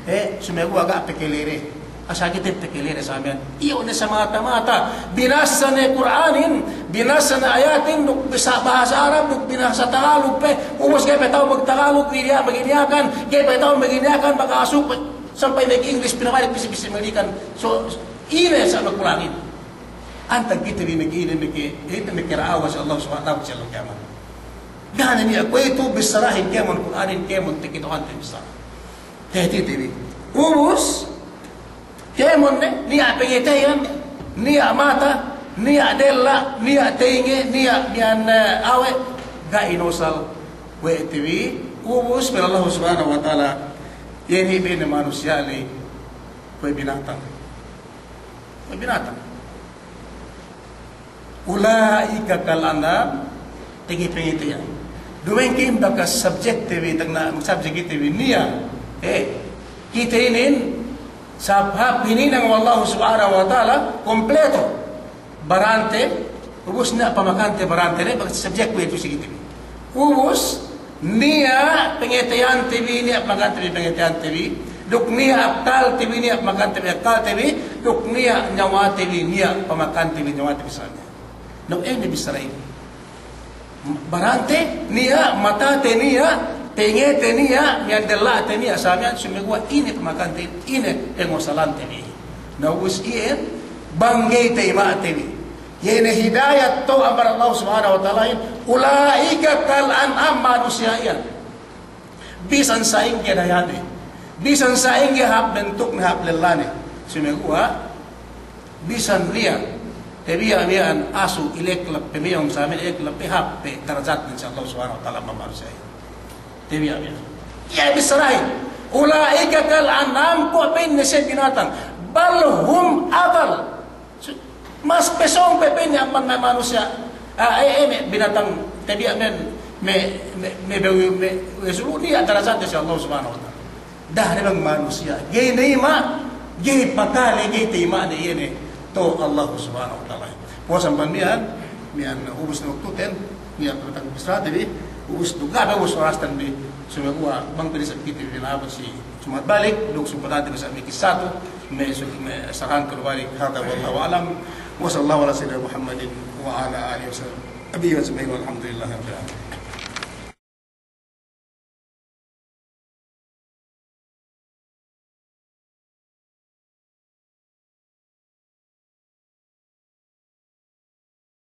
Eh, sumaguwa' ga' pakalede. Asal kite pakalede sa miya'an. Iyu' ne samata-mata binasa ne Kur'anin, binasa ne ayatin, duk bisa bahasa Arab, duk binasa Tagalog pe. Ubus ga'i pe ta'u magtagalog, ga'i niya' maginiyakan, ga'i pe ta'u maginiyakan, baka asuk pe, sampay mag-English, pinabalik pisi-pisi maginiyakan. So, ine sa' magkurangin. Antag kite bi meke ine, meke, ine meke da'wa si Allah Subhanahu wa Ta'ala si ellew kiyamat. Ga' ne niya' kuwe'itu bissarahin kēmon Kur'anin, kēmon takituhante bissara. Tahātite bi. Ubus, kēmon ne, niya' pangateyan, niya' mata, niya' della', niya' tenge, niya' miya'an, eh, awe', ga' inusal we' te bi. Ubus, pa'in Allah Subhanahu wa Ta'ala, iye ne pa'inne manusiya' ley kuwe' binatang. Kuwe' binatang. Ula'ika kal an'am, tege pangateyan. Duma'in kite bakas subject te bi, tagna' subject kite bi niya'. Eh, kite inin, sab hāp hininang we' Allahu Subhanahu wa Ta'ala, kompleto. Barante, ubus niya' pamakante barante, ne, bakas subject kuwe'itu si kite bi. Ubus, niya' pangateyante bi, niya' pamakante bi pangateyante bi, duk niya' akkalte bi, niya' pamakante bi akkalte bi, duk niya' nyawate bi, niya' pamakante bi nyawate bi sa miya'an. Na, ine bissara inin? Barante niya', matate niya', tengete niya', miya'an della'te niya', sa miya'an, sumaguwa' ine pamakante, ine pangusalante bi. Na, ubus iyan, bang ga'i tayima'te bi. Iye ne hidayat tu amban Allah Subhanahu wa Ta'alahin, ula'ika kal an'am, manusiya' iyan. Bisan sa'ingge dayane, bisan sa'ingge hāp bentukne, hāp lellane. Sumaguwa', bisan niya', tabiya' miya'an asu ileklep pe, meyong sa me' ileklep pe, hāp pe darajatnen si Allah Subhanahu wa Ta'ala amban manusiya' iyan. Tabiya' miya'an. Iye bissarahin, ula'ika kal an'am, kuwe' pa'inne siye binatang. Bal hum adal. Su-, mas pe sōng pe pa'inne amban me' manusiya'. Ah, eh, eh, me' binatang, tabiya' men, me', me', me' bewi, me' we' sulu' niya' darajatne si Allah Subhanahu wa Ta'ala. Da'a ne bang manusiya', ga'i nayima', ga'i pakale, ga'i tayima'ne iye ne tu Allah Subhanahu wa Ta'ala. Puwas amban miya'an, miya'an ubus ne waktuten, niya' binatang bissarate bi, ubus du ga' pe ubus orasten bi, sumaguwa' bang pe isab kite bi nabut si Jumat balik, duk sumpatante bi sa' me' kissa tu, me' su-, me' sarangka du balik, hadha wallahu a'lam, wa sallallahu ala sayyidina Muhammadin wa ala alihi wa sahbihi ajma'in, walhamdulillahi rabbil alamin.